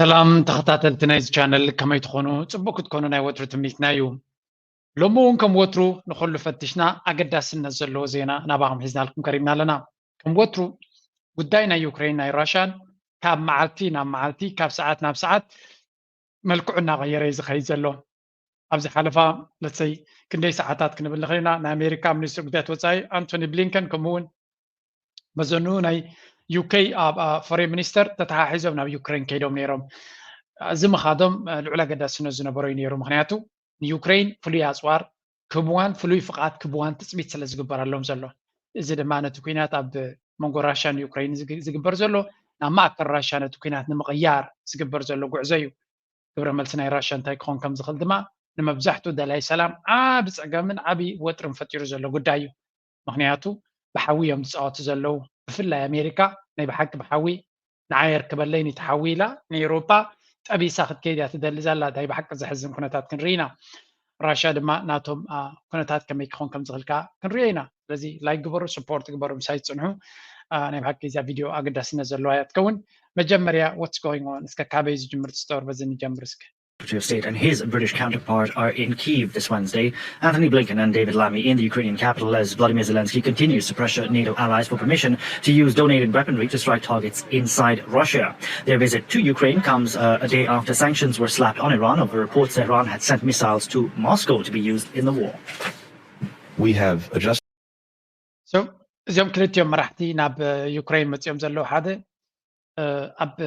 ሰላም ተኸታተልቲ ናይዚ ቻነል፣ ከመይ ትኾኑ? ጽቡቅ ክትኮኑ ናይ ወትሩ ትምኒትና እዩ። ሎሚ እውን ከም ወትሩ ንኹሉ ፈቲሽና ኣገዳስነት ዘለዎ ዜና ናባኹም ሒዝናልኩም ቀሪብና ኣለና። ከም ወትሩ ጉዳይ ናይ ዩክሬን ናይ ራሽያን ካብ መዓልቲ ናብ መዓልቲ ካብ ሰዓት ናብ ሰዓት መልክዑ እናቐየረ እዩ ዝኸይድ ዘሎ። ኣብ ዝሓለፋ ለሰይ ክንደይ ሰዓታት ክንብል ንኽእል ኢና፣ ናይ ኣሜሪካ ሚኒስትር ጉዳያት ወፃኢ ኣንቶኒ ብሊንከን ከምኡ እውን መዘኑ ናይ ዩኬ ኣብ ፎሬን ሚኒስተር ተተሓሒዞም ናብ ዩክሬን ከይዶም ነይሮም። እዚ ምኻዶም ልዑል ኣገዳስነት ዝነበሮ እዩ ነይሩ። ምክንያቱ ንዩክሬን ፍሉይ ኣፅዋር ክህብዋን ፍሉይ ፍቓድ ክህብዋን ትፅቢት ስለ ዝግበረሎም ዘሎ። እዚ ድማ ነቲ ኩናት ኣብ መንጎ ራሻን ዩክሬን ዝግበር ዘሎ ናብ ማእከል ራሻ ነቲ ኩናት ንምቕያር ዝግበር ዘሎ ጉዕዞ እዩ። ግብረ መልሲ ናይ ራሻ እንታይ ክኾን ከም ዝኽእል ድማ ንመብዛሕትኡ ደላይ ሰላም ዓቢ ጸገምን ዓቢ ወጥርን ፈጢሩ ዘሎ ጉዳይ እዩ። ምኽንያቱ ብሓዊ እዮም ዝጻወቱ ዘለዉ። ብፍላይ ኣሜሪካ ናይ ብሓቂ ብሓዊ ንዓይ ኣርክበለይ ንቲ ሓዊ ኢላ ንኤውሮጳ ጠቢሳ ክትከይድ እያ ትደሊ ዘላ። ናይ ብሓቂ ዘሕዝን ኩነታት ክንርኢ ኢና። ራሻ ድማ ናቶም ኩነታት ከመይ ክኾን ከም ዝኽእል ከዓ ክንሪኦ ኢና። ስለዚ ላይክ ግበሩ፣ ሰፖርት ግበሩ፣ ምሳይ ትጽንሑ። ናይ ብሓቂ እዛ ቪድዮ ኣገዳስነት ዘለዋ እያ ትከውን። መጀመርያ what's going on እስከ ካበይ ዝጅምር ትስተር በዚ ንጀምር እስከ። Secretary of State and his British counterpart are in Kyiv this Wednesday. Anthony Blinken and David Lammy in the Ukrainian capital as Vladimir Zelensky continues to pressure NATO allies for permission to use donated weaponry to strike targets inside Russia. Their visit to Ukraine comes uh, a day after sanctions were slapped on Iran over reports Tehran had sent missiles to Moscow to be used in the war. We have adjusted. So እዚኦም ክልቲኦም መራሕቲ ናብ ዩክሬን መፂኦም ዘለዉ ሓደ ኣብ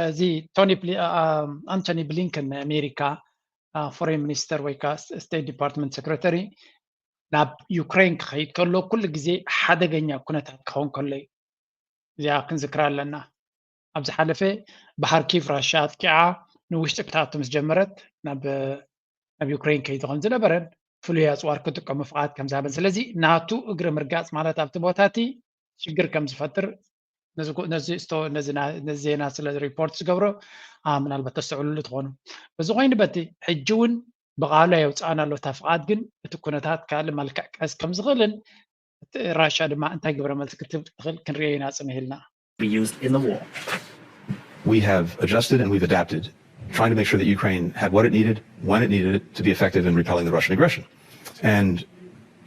እዚ ቶኒ ኣንቶኒ ብሊንከን ናይ ኣሜሪካ ፎሬን ሚኒስተር ወይ ከዓ ስቴት ዲፓርትመንት ሴክሬተሪ ናብ ዩክሬን ክኸይድ ከሎ ኩሉ ግዜ ሓደገኛ ኩነታት ክኸውን ከሎ እዩ። እዚኣ ክንዝክራ ኣለና። ኣብ ዝሓለፈ ብሃርኪቭ ራሻ ኣጥቂዓ ንውሽጢ ክትኣቱ ምስ ጀመረት ናብ ናብ ዩክሬን ከይዱ ከም ዝነበረን ፍሉይ ኣፅዋር ክጥቀሙ ፍቓድ ከም ዝሃበን ስለዚ ናቱ እግሪ ምርጋፅ ማለት ኣብቲ ቦታ እቲ ሽግር ከም ዝፈጥር ነዚ ዜና ስለ ሪፖርት ዝገብሮ ምናልባት ተስተውዕልሉ ትኾኑ። በዚ ኮይኑ በቲ ሕጂ እውን ብቓሉ የውፅኣና ኣሎ እታ ፍቓድ ግን እቲ ኩነታት ካልእ መልክዕ ክሕዝ ከም ዝኽእልን ራሻ ድማ እንታይ ግብረ መልሲ ክትህብ ትኽእል ክንሪኦ ኢና ፅንህ ኢልና። Be used in the war. We have adjusted and we've adapted, trying to make sure that Ukraine had what it needed, when it needed it, to be effective in repelling the Russian aggression. And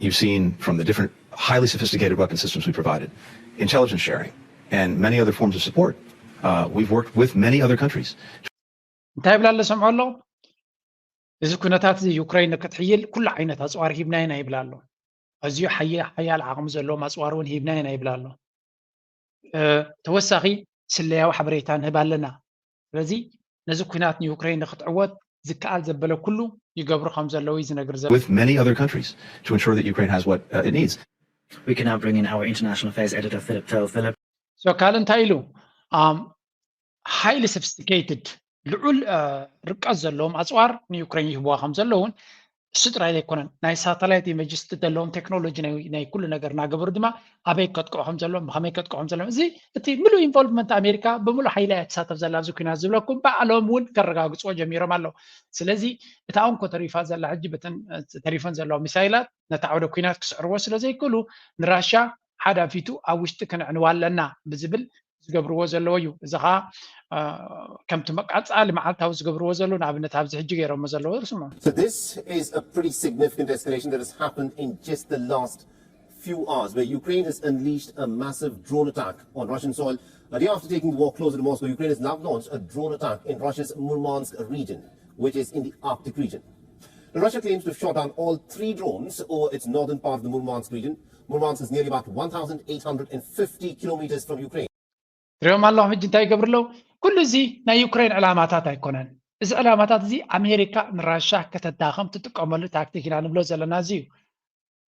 you've seen from the different highly sophisticated weapon systems we provided, intelligence sharing, and many other forms of support. Uh, we've worked with many other countries. እንታይ ይብላ ኣሎ ሰምዖ ኣሎ። እዚ ኩነታት እዚ ዩክሬን ንክትሕይል ኩሉ ዓይነት ኣፅዋር ሂብና ኢና ይብላ ኣሎ። ኣዝዩ ሓያል ዓቕሚ ዘለዎም ኣፅዋር እውን ሂብና ኢና ይብላ ኣሎ። ተወሳኺ ስለያዊ ሓበሬታ ንህብ ኣለና። ስለዚ ነዚ ኩናት ንዩክሬን ንክትዕወት ዝከኣል ዘበለ ኩሉ ይገብሩ ከም ዘለዉ እዩ ዝነግር ዘሎ። With many other countries to ensure that Ukraine has what uh, it needs. We can now bring in our international affairs editor, Philip Tell. Philip. So ካልእ እንታይ ኢሉ? Highly sophisticated ልዑል ርቀት ዘለዎም ኣፅዋር ንዩክሬን ይህብዋ ከም ዘለውን እሱ ጥራይ ዘይኮነን ናይ ሳተላይት ኢመጅስ ዘለዎም ቴክኖሎጂ ናይ ኩሉ ነገር እናገበሩ ድማ ኣበይ ከጥቅዑ ከም ዘለዎም ብከመይ ከጥቅዑ ከም ዘለዎም እዚ እቲ ምሉእ ኢንቮልቭመንት ኣሜሪካ ብምሉእ ሓይላ እያ ትሳተፍ ዘላ ኣብዚ ኩናት ዝብለኩም ባዕሎም እውን ከረጋግፅዎ ጀሚሮም ኣለዉ። ስለዚ እታ እንኮ ተሪፋ ዘላ ሕጂ በተን ተሪፈን ዘለዋ ሚሳይላት ነቲ ዓውደ ኩናት ክስዕርዎ ስለ ዘይክእሉ ንራሻ ሓዳፊቱ ኣብ ውሽጢ ክነዕንዋ ኣለና ብዝብል ዝገብርዎ ዘለዎ እዩ። እዚ ከዓ ከምቲ መቃፃሊ መዓልታዊ ዝገብርዎ ዘለዉ ንኣብነት ኣብዚ ሕጂ ገይሮሞ ዘለዉ ስሙ። So this is a pretty significant escalation that has happened in just the last few hours, where Ukraine has unleashed a massive drone attack on Russian soil. A day after taking the war closer to Moscow, Ukraine has now launched a drone attack in Russia's Murmansk region, which is in the Arctic region. Now, Russia claims to have shot down all three drones over its northern part of the Murmansk region. Murmansk is nearly about one thousand eight hundred fifty kilometers from Ukraine. ትሪኦም ኣለኹም ሕጂ እንታይ ይገብር ኣለዉ? ኩሉ እዚ ናይ ዩክሬን ዕላማታት ኣይኮነን። እዚ ዕላማታት እዚ ኣሜሪካ ንራሻ ከተዳኸም ትጥቀመሉ ታክቲክ ኢና ንብሎ ዘለና እዚ እዩ።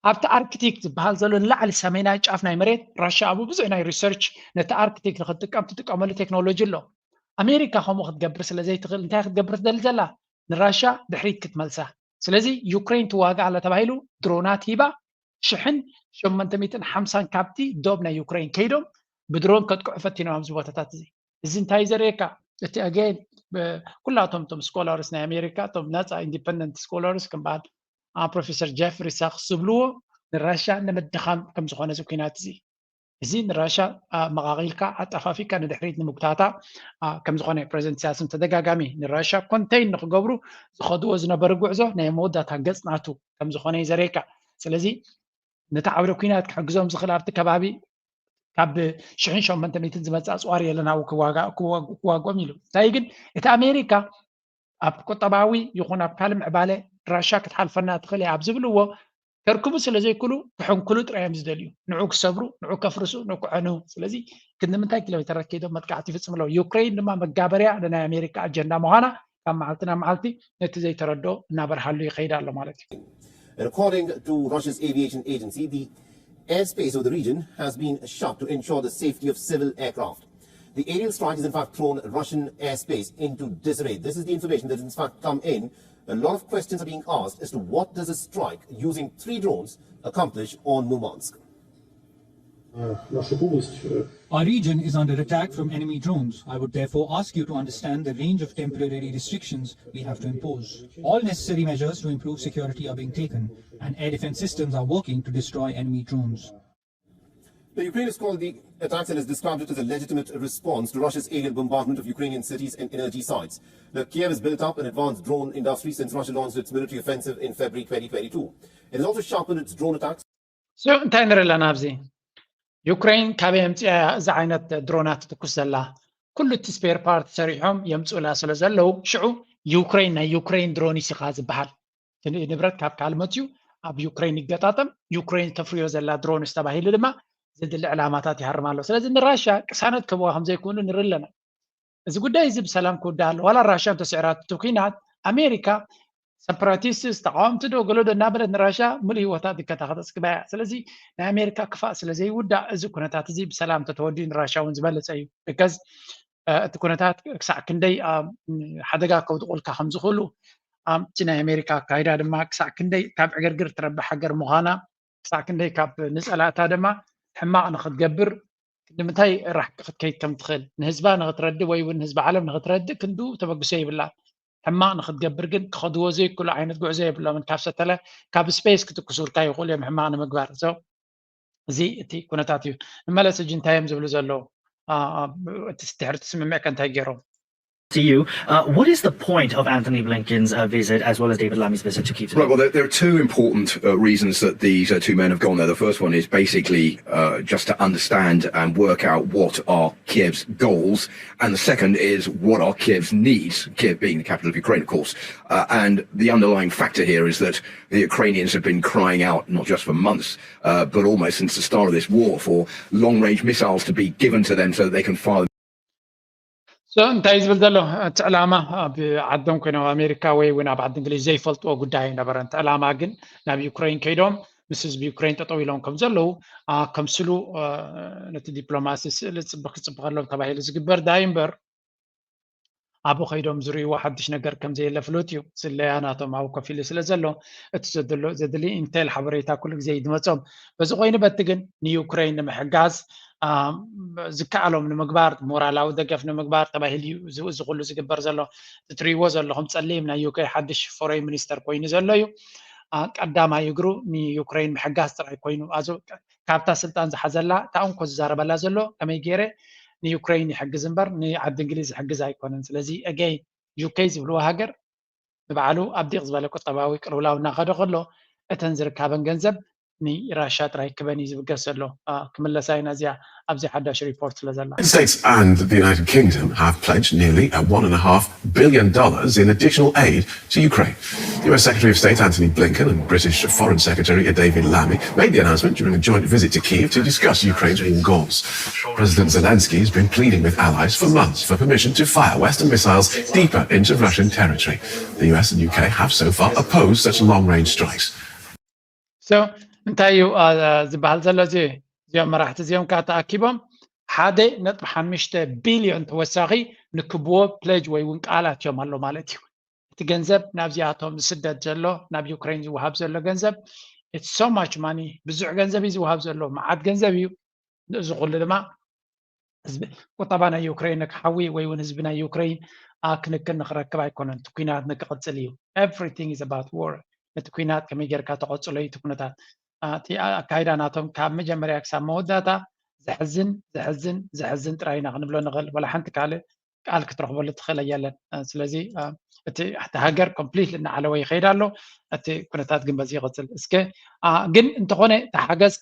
ኣብቲ ኣርክቲክ ዝበሃል ዘሎ ንላዕሊ ሰሜናዊ ጫፍ ናይ መሬት ራሻ ኣብኡ ብዙሕ ናይ ሪሰርች ነቲ ኣርክቲክ ንክትጥቀም ትጥቀመሉ ቴክኖሎጂ ኣሎ። ኣሜሪካ ከምኡ ክትገብር ስለ ዘይትኽእል እንታይ ክትገብር ትደሊ ዘላ? ንራሻ ድሕሪት ክትመልሳ። ስለዚ ዩክሬን ትዋጋእ ኣላ ተባሂሉ ድሮናት ሂባ ሽሕን ሸሞንተ ሚእትን ሓምሳን ካብቲ ዶብ ናይ ዩክሬን ከይዶም ብድሮን ከጥቅዑ ፈቲኖም ኣብዚ ቦታታት እዚ። እዚ እንታይ ዘርእየካ? እቲ ኣገን ኩላቶም ቶም ስኮላርስ ናይ ኣሜሪካ ቶም ናፃ ኢንዲፐንደንት ስኮላርስ ከም በዓል ፕሮፌሰር ጀፍሪ ሳክስ ዝብልዎ ንራሻ ንምድኻም ከም ዝኾነ እዚ ኩናት እዚ እዚ ንራሻ መቃቂልካ ኣጣፋፊካ ንድሕሪት ንምጉታታ ከም ዝኾነ ፕረዚደንት ኢሳያስ ተደጋጋሚ ንራሻ ኮንቴን ንክገብሩ ዝኸድዎ ዝነበረ ጉዕዞ ናይ መወዳእታ ገጽ ናቱ ከም ዝኾነ እዩ ዘርእየካ። ስለዚ ነቲ ዓውደ ኲናት ክሕግዞም ዝኽእል ኣብቲ ከባቢ ካብ ሽሕን ሸሞንተ ሚእትን ዝመጽእ ኣጽዋር የለን ኣብኡ ክዋግኦም ኢሉ። እንታይ ግን እቲ ኣሜሪካ ኣብ ቁጠባዊ ይኹን ኣብ ካልእ ምዕባለ ራሻ ክትሓልፈና ትኽእል እያ ኣብ ዝብልዎ ከርክቡ ስለ ዘይክእሉ ክሕንክሉ ጥራይ እዮም ዝደልዩ። ንዑ ክሰብሩ፣ ንዑ ከፍርሱ፣ ንዑ ክዕንው። ስለዚ ክንዲ ምንታይ ኪሎ ሜተራት ከይዶም መጥቃዕቲ ይፍጽሙ ኣለዉ። ዩክረይን ድማ መጋበርያ ንናይ ኣሜሪካ ኣጀንዳ ምዃና ካብ መዓልቲ ናብ መዓልቲ ነቲ ዘይተረድኦ እናበርሃሉ ይኸይድ ኣሎ ማለት እዩ። And according to Russia's aviation agency, the airspace of the region has been shut to ensure the safety of civil aircraft. The aerial strike has in fact thrown Russian airspace into disarray. This is the information that has in fact come in. A lot of questions are being asked as to what does a strike using three drones accomplish on Murmansk. Our region is under attack from enemy drones. I would therefore ask you to understand the range of temporary restrictions we have to impose. All necessary measures to improve security are being taken, and air defense systems are working to destroy enemy drones. Now, Ukraine has called the attacks and has described it as a legitimate response to Russia's aerial bombardment of Ukrainian cities and energy sites. Now, Kiev has built up an advanced drone industry since Russia launched its military offensive in February twenty twenty-two. It has also sharpened its drone attacks. So እንታይ ንርኢ ኣለና ኣብዚ? ዩክረይን ካበይ ኣምፅኣ እዛ ዓይነት ድሮናት ትትኩስ ዘላ? ኩሉ እቲ ስፔር ፓርት ሰሪሖም የምፅኡላ ስለ ዘለዉ ሽዑ ዩክረይን ናይ ዩክረይን ድሮን ኢሲኻ ዝበሃል ንብረት ካብ ካልእ መፅዩ ኣብ ዩክረይን ይገጣጠም፣ ዩክረይን ተፍርዮ ዘላ ድሮንስ ተባሂሉ ድማ ዘድሊ ዕላማታት ይሃርም ኣሎ። ስለዚ ንራሻ ቅሳነት ክህብዋ ከም ዘይክእሉ ንርኢ ኣለና። እዚ ጉዳይ እዚ ብሰላም ክውዳእ ኣሎ። ዋላ ራሻ እንተስዕራቶ እቲ ኲናት ኣሜሪካ ሰፓራቲስትስ ተቃወምቲ ዶ ገሎ ዶ እናበለት ንራሻ ሙሉእ ህይወታ ድከታ ከተፅግባ እያ። ስለዚ ናይ ኣሜሪካ ክፋእ ስለ ዘይውዳእ እዚ ኩነታት እዚ ብሰላም እንተተወዲኡ ንራሻ እውን ዝበለፀ እዩ። ብከዝ እቲ ኩነታት ክሳዕ ክንደይ ሓደጋ ከውድቁልካ ከም ዝኽእሉ እቲ ናይ ኣሜሪካ ኣካይዳ ድማ ክሳዕ ክንደይ ካብ ዕግርግር ትረብሕ ሃገር ምዃና ክሳዕ ክንደይ ካብ ንፀላእታ ድማ ሕማቕ ንክትገብር ክንዲ ምንታይ ራሕቂ ክትከይድ ከም ትኽእል ንህዝባ ንክትረድእ ወይ እውን ንህዝቢ ዓለም ንክትረድእ ክንዱ ተበግሶ ይብላ። ሕማቕ ንክትገብር ግን ክኸድዎ ዘይክእሉ ዓይነት ጉዕዞ የብሎምን። ካብ ሰተለ ካብ ስፔስ ክትኩሱልካ ይኽእሉ እዮም ሕማቕ ንምግባር። So እዚ እቲ ኩነታት እዩ። ንመለስ ሕጂ እንታይ እዮም ዝብሉ ዘለዉ? እቲ ድሕሪ እቲ ስምምዕ ከ እንታይ ገይሮም? to you. Uh, what is the point of Antony Blinken's uh, visit as well as David Lammy's visit to Kyiv? Today? Right, well, there, there are two important uh, reasons that these uh, two men have gone there. The first one is basically uh, just to understand and work out what are Kiev's goals, and the second is what are Kiev's needs, Kiev being the capital of Ukraine, of course. Uh, and the underlying factor here is that the Ukrainians have been crying out, not just for months, uh, but almost since the start of this war, for long-range missiles to be given to them so that they can fire So እንታይ ዝብል ዘሎ እቲ ዕላማ ኣብ ዓዶም ኮይኖም ኣብ ኣሜሪካ ወይ እውን ኣብ ዓዲ እንግሊዝ ዘይፈልጥዎ ጉዳይ ኣይነበረን። እቲ ዕላማ ግን ናብ ዩክረይን ከይዶም ምስ ህዝቢ ዩክረይን ጠጠው ኢሎም ከም ዘለዉ ከምስሉ ነቲ ዲፕሎማሲ ስእሊ ክፅብቅ ከሎም ተባሂሉ ዝግበር ዳይ እምበር ኣብኡ ከይዶም ዝርእይዎ ሓድሽ ነገር ከም ዘየለ ፍሉጥ እዩ። ስለያ ናቶም ኣብኡ ኮፍ ኢሉ ስለ ዘሎ እቲ ዘድሊ ኢንቴል ሓበሬታ ኩሉ ግዜ እዩ ዝመፆም። በዚ ኮይኑ በቲ ግን ንዩክረይን ንምሕጋዝ ዝከኣሎም ንምግባር ሞራላዊ ደገፍ ንምግባር ተባሂሉ እዩ እዚ ኩሉ ዝግበር ዘሎ። እትሪእዎ ዘለኹም ፀሊም ናይ ዩክሬን ሓድሽ ፎሬን ሚኒስተር ኮይኑ ዘሎ እዩ። ቀዳማይ እግሩ ንዩክሬን ምሕጋዝ ጥራይ ኮይኑ ካብታ ስልጣን ዝሓዘላ እታ እንኮ ዝዛረበላ ዘሎ ከመይ ገይረ ንዩክሬን ይሕግዝ እምበር ንዓዲ እንግሊዝ ዝሕግዝ ኣይኮነን። ስለዚ again ዩኬ ዝብልዎ ሃገር ንባዕሉ ኣብ ዲቕ ዝበለ ቁጠባዊ ቅልውላው እናኸደ ከሎ እተን ዝርካበን ገንዘብ ንራሻ ጥራይ ክበን እዩ ዝብገስ ዘሎ። ክምለሳ ኢና እዚኣ ኣብዚ ሓዳሽ ሪፖርት ስለ ዘላ። States and the United Kingdom have pledged nearly a one and a half billion dollars in additional aid to Ukraine. U S Secretary of State Antony Blinken and British Foreign Secretary David Lammy made the announcement during a joint visit to Kyiv to discuss Ukraine's war goals. President Zelensky has been pleading with allies for months for permission to fire Western missiles deeper into Russian territory. The U S and U K have so far opposed such long-range strikes. So እንታይ እዩ ዝበሃል ዘሎ? እዚ እዚኦም መራሕቲ እዚኦም ከዓ ተኣኪቦም ሓደ ነጥቢ ሓሙሽተ ቢልዮን ተወሳኺ ንክብዎ ፕሌጅ ወይ እውን ቃላት እዮም ኣሎ ማለት እዩ። እቲ ገንዘብ ናብዚኣቶም ዝስደድ ዘሎ ናብ ዩክሬን ዝወሃብ ዘሎ ገንዘብ it's so much money ብዙሕ ገንዘብ እዩ ዝወሃብ ዘሎ መዓት ገንዘብ እዩ። እዚ ኩሉ ድማ ህዝቢ ቁጠባ ናይ ዩክሬን ንክሓዊ ወይ እውን ህዝቢ ናይ ዩክሬን ክንክን ንክረክብ ኣይኮነን። እቲ ኩናት ንክቕፅል እዩ። Everything is about war። ነቲ ኩናት ከመይ ጌርካ ተቐፅሎ እዩ እቲ ኩነታት። እቲ ኣካይዳ ናቶም ካብ መጀመርያ ክሳብ መወዳእታ ዘሕዝን ዘሕዝን ዘሕዝን ጥራይ ኢና ክንብሎ ንኽእል። ዋላ ሓንቲ ካልእ ቃል ክትረኽበሉ ትኽእል ኣየለን። ስለዚ እቲ ሃገር ኮምፕሊትሊ እናዓለወ ይኸይድ ኣሎ። እቲ ኩነታት ግን በዚ ይቕፅል። እስከ ግን እንተኾነ ተሓገዝ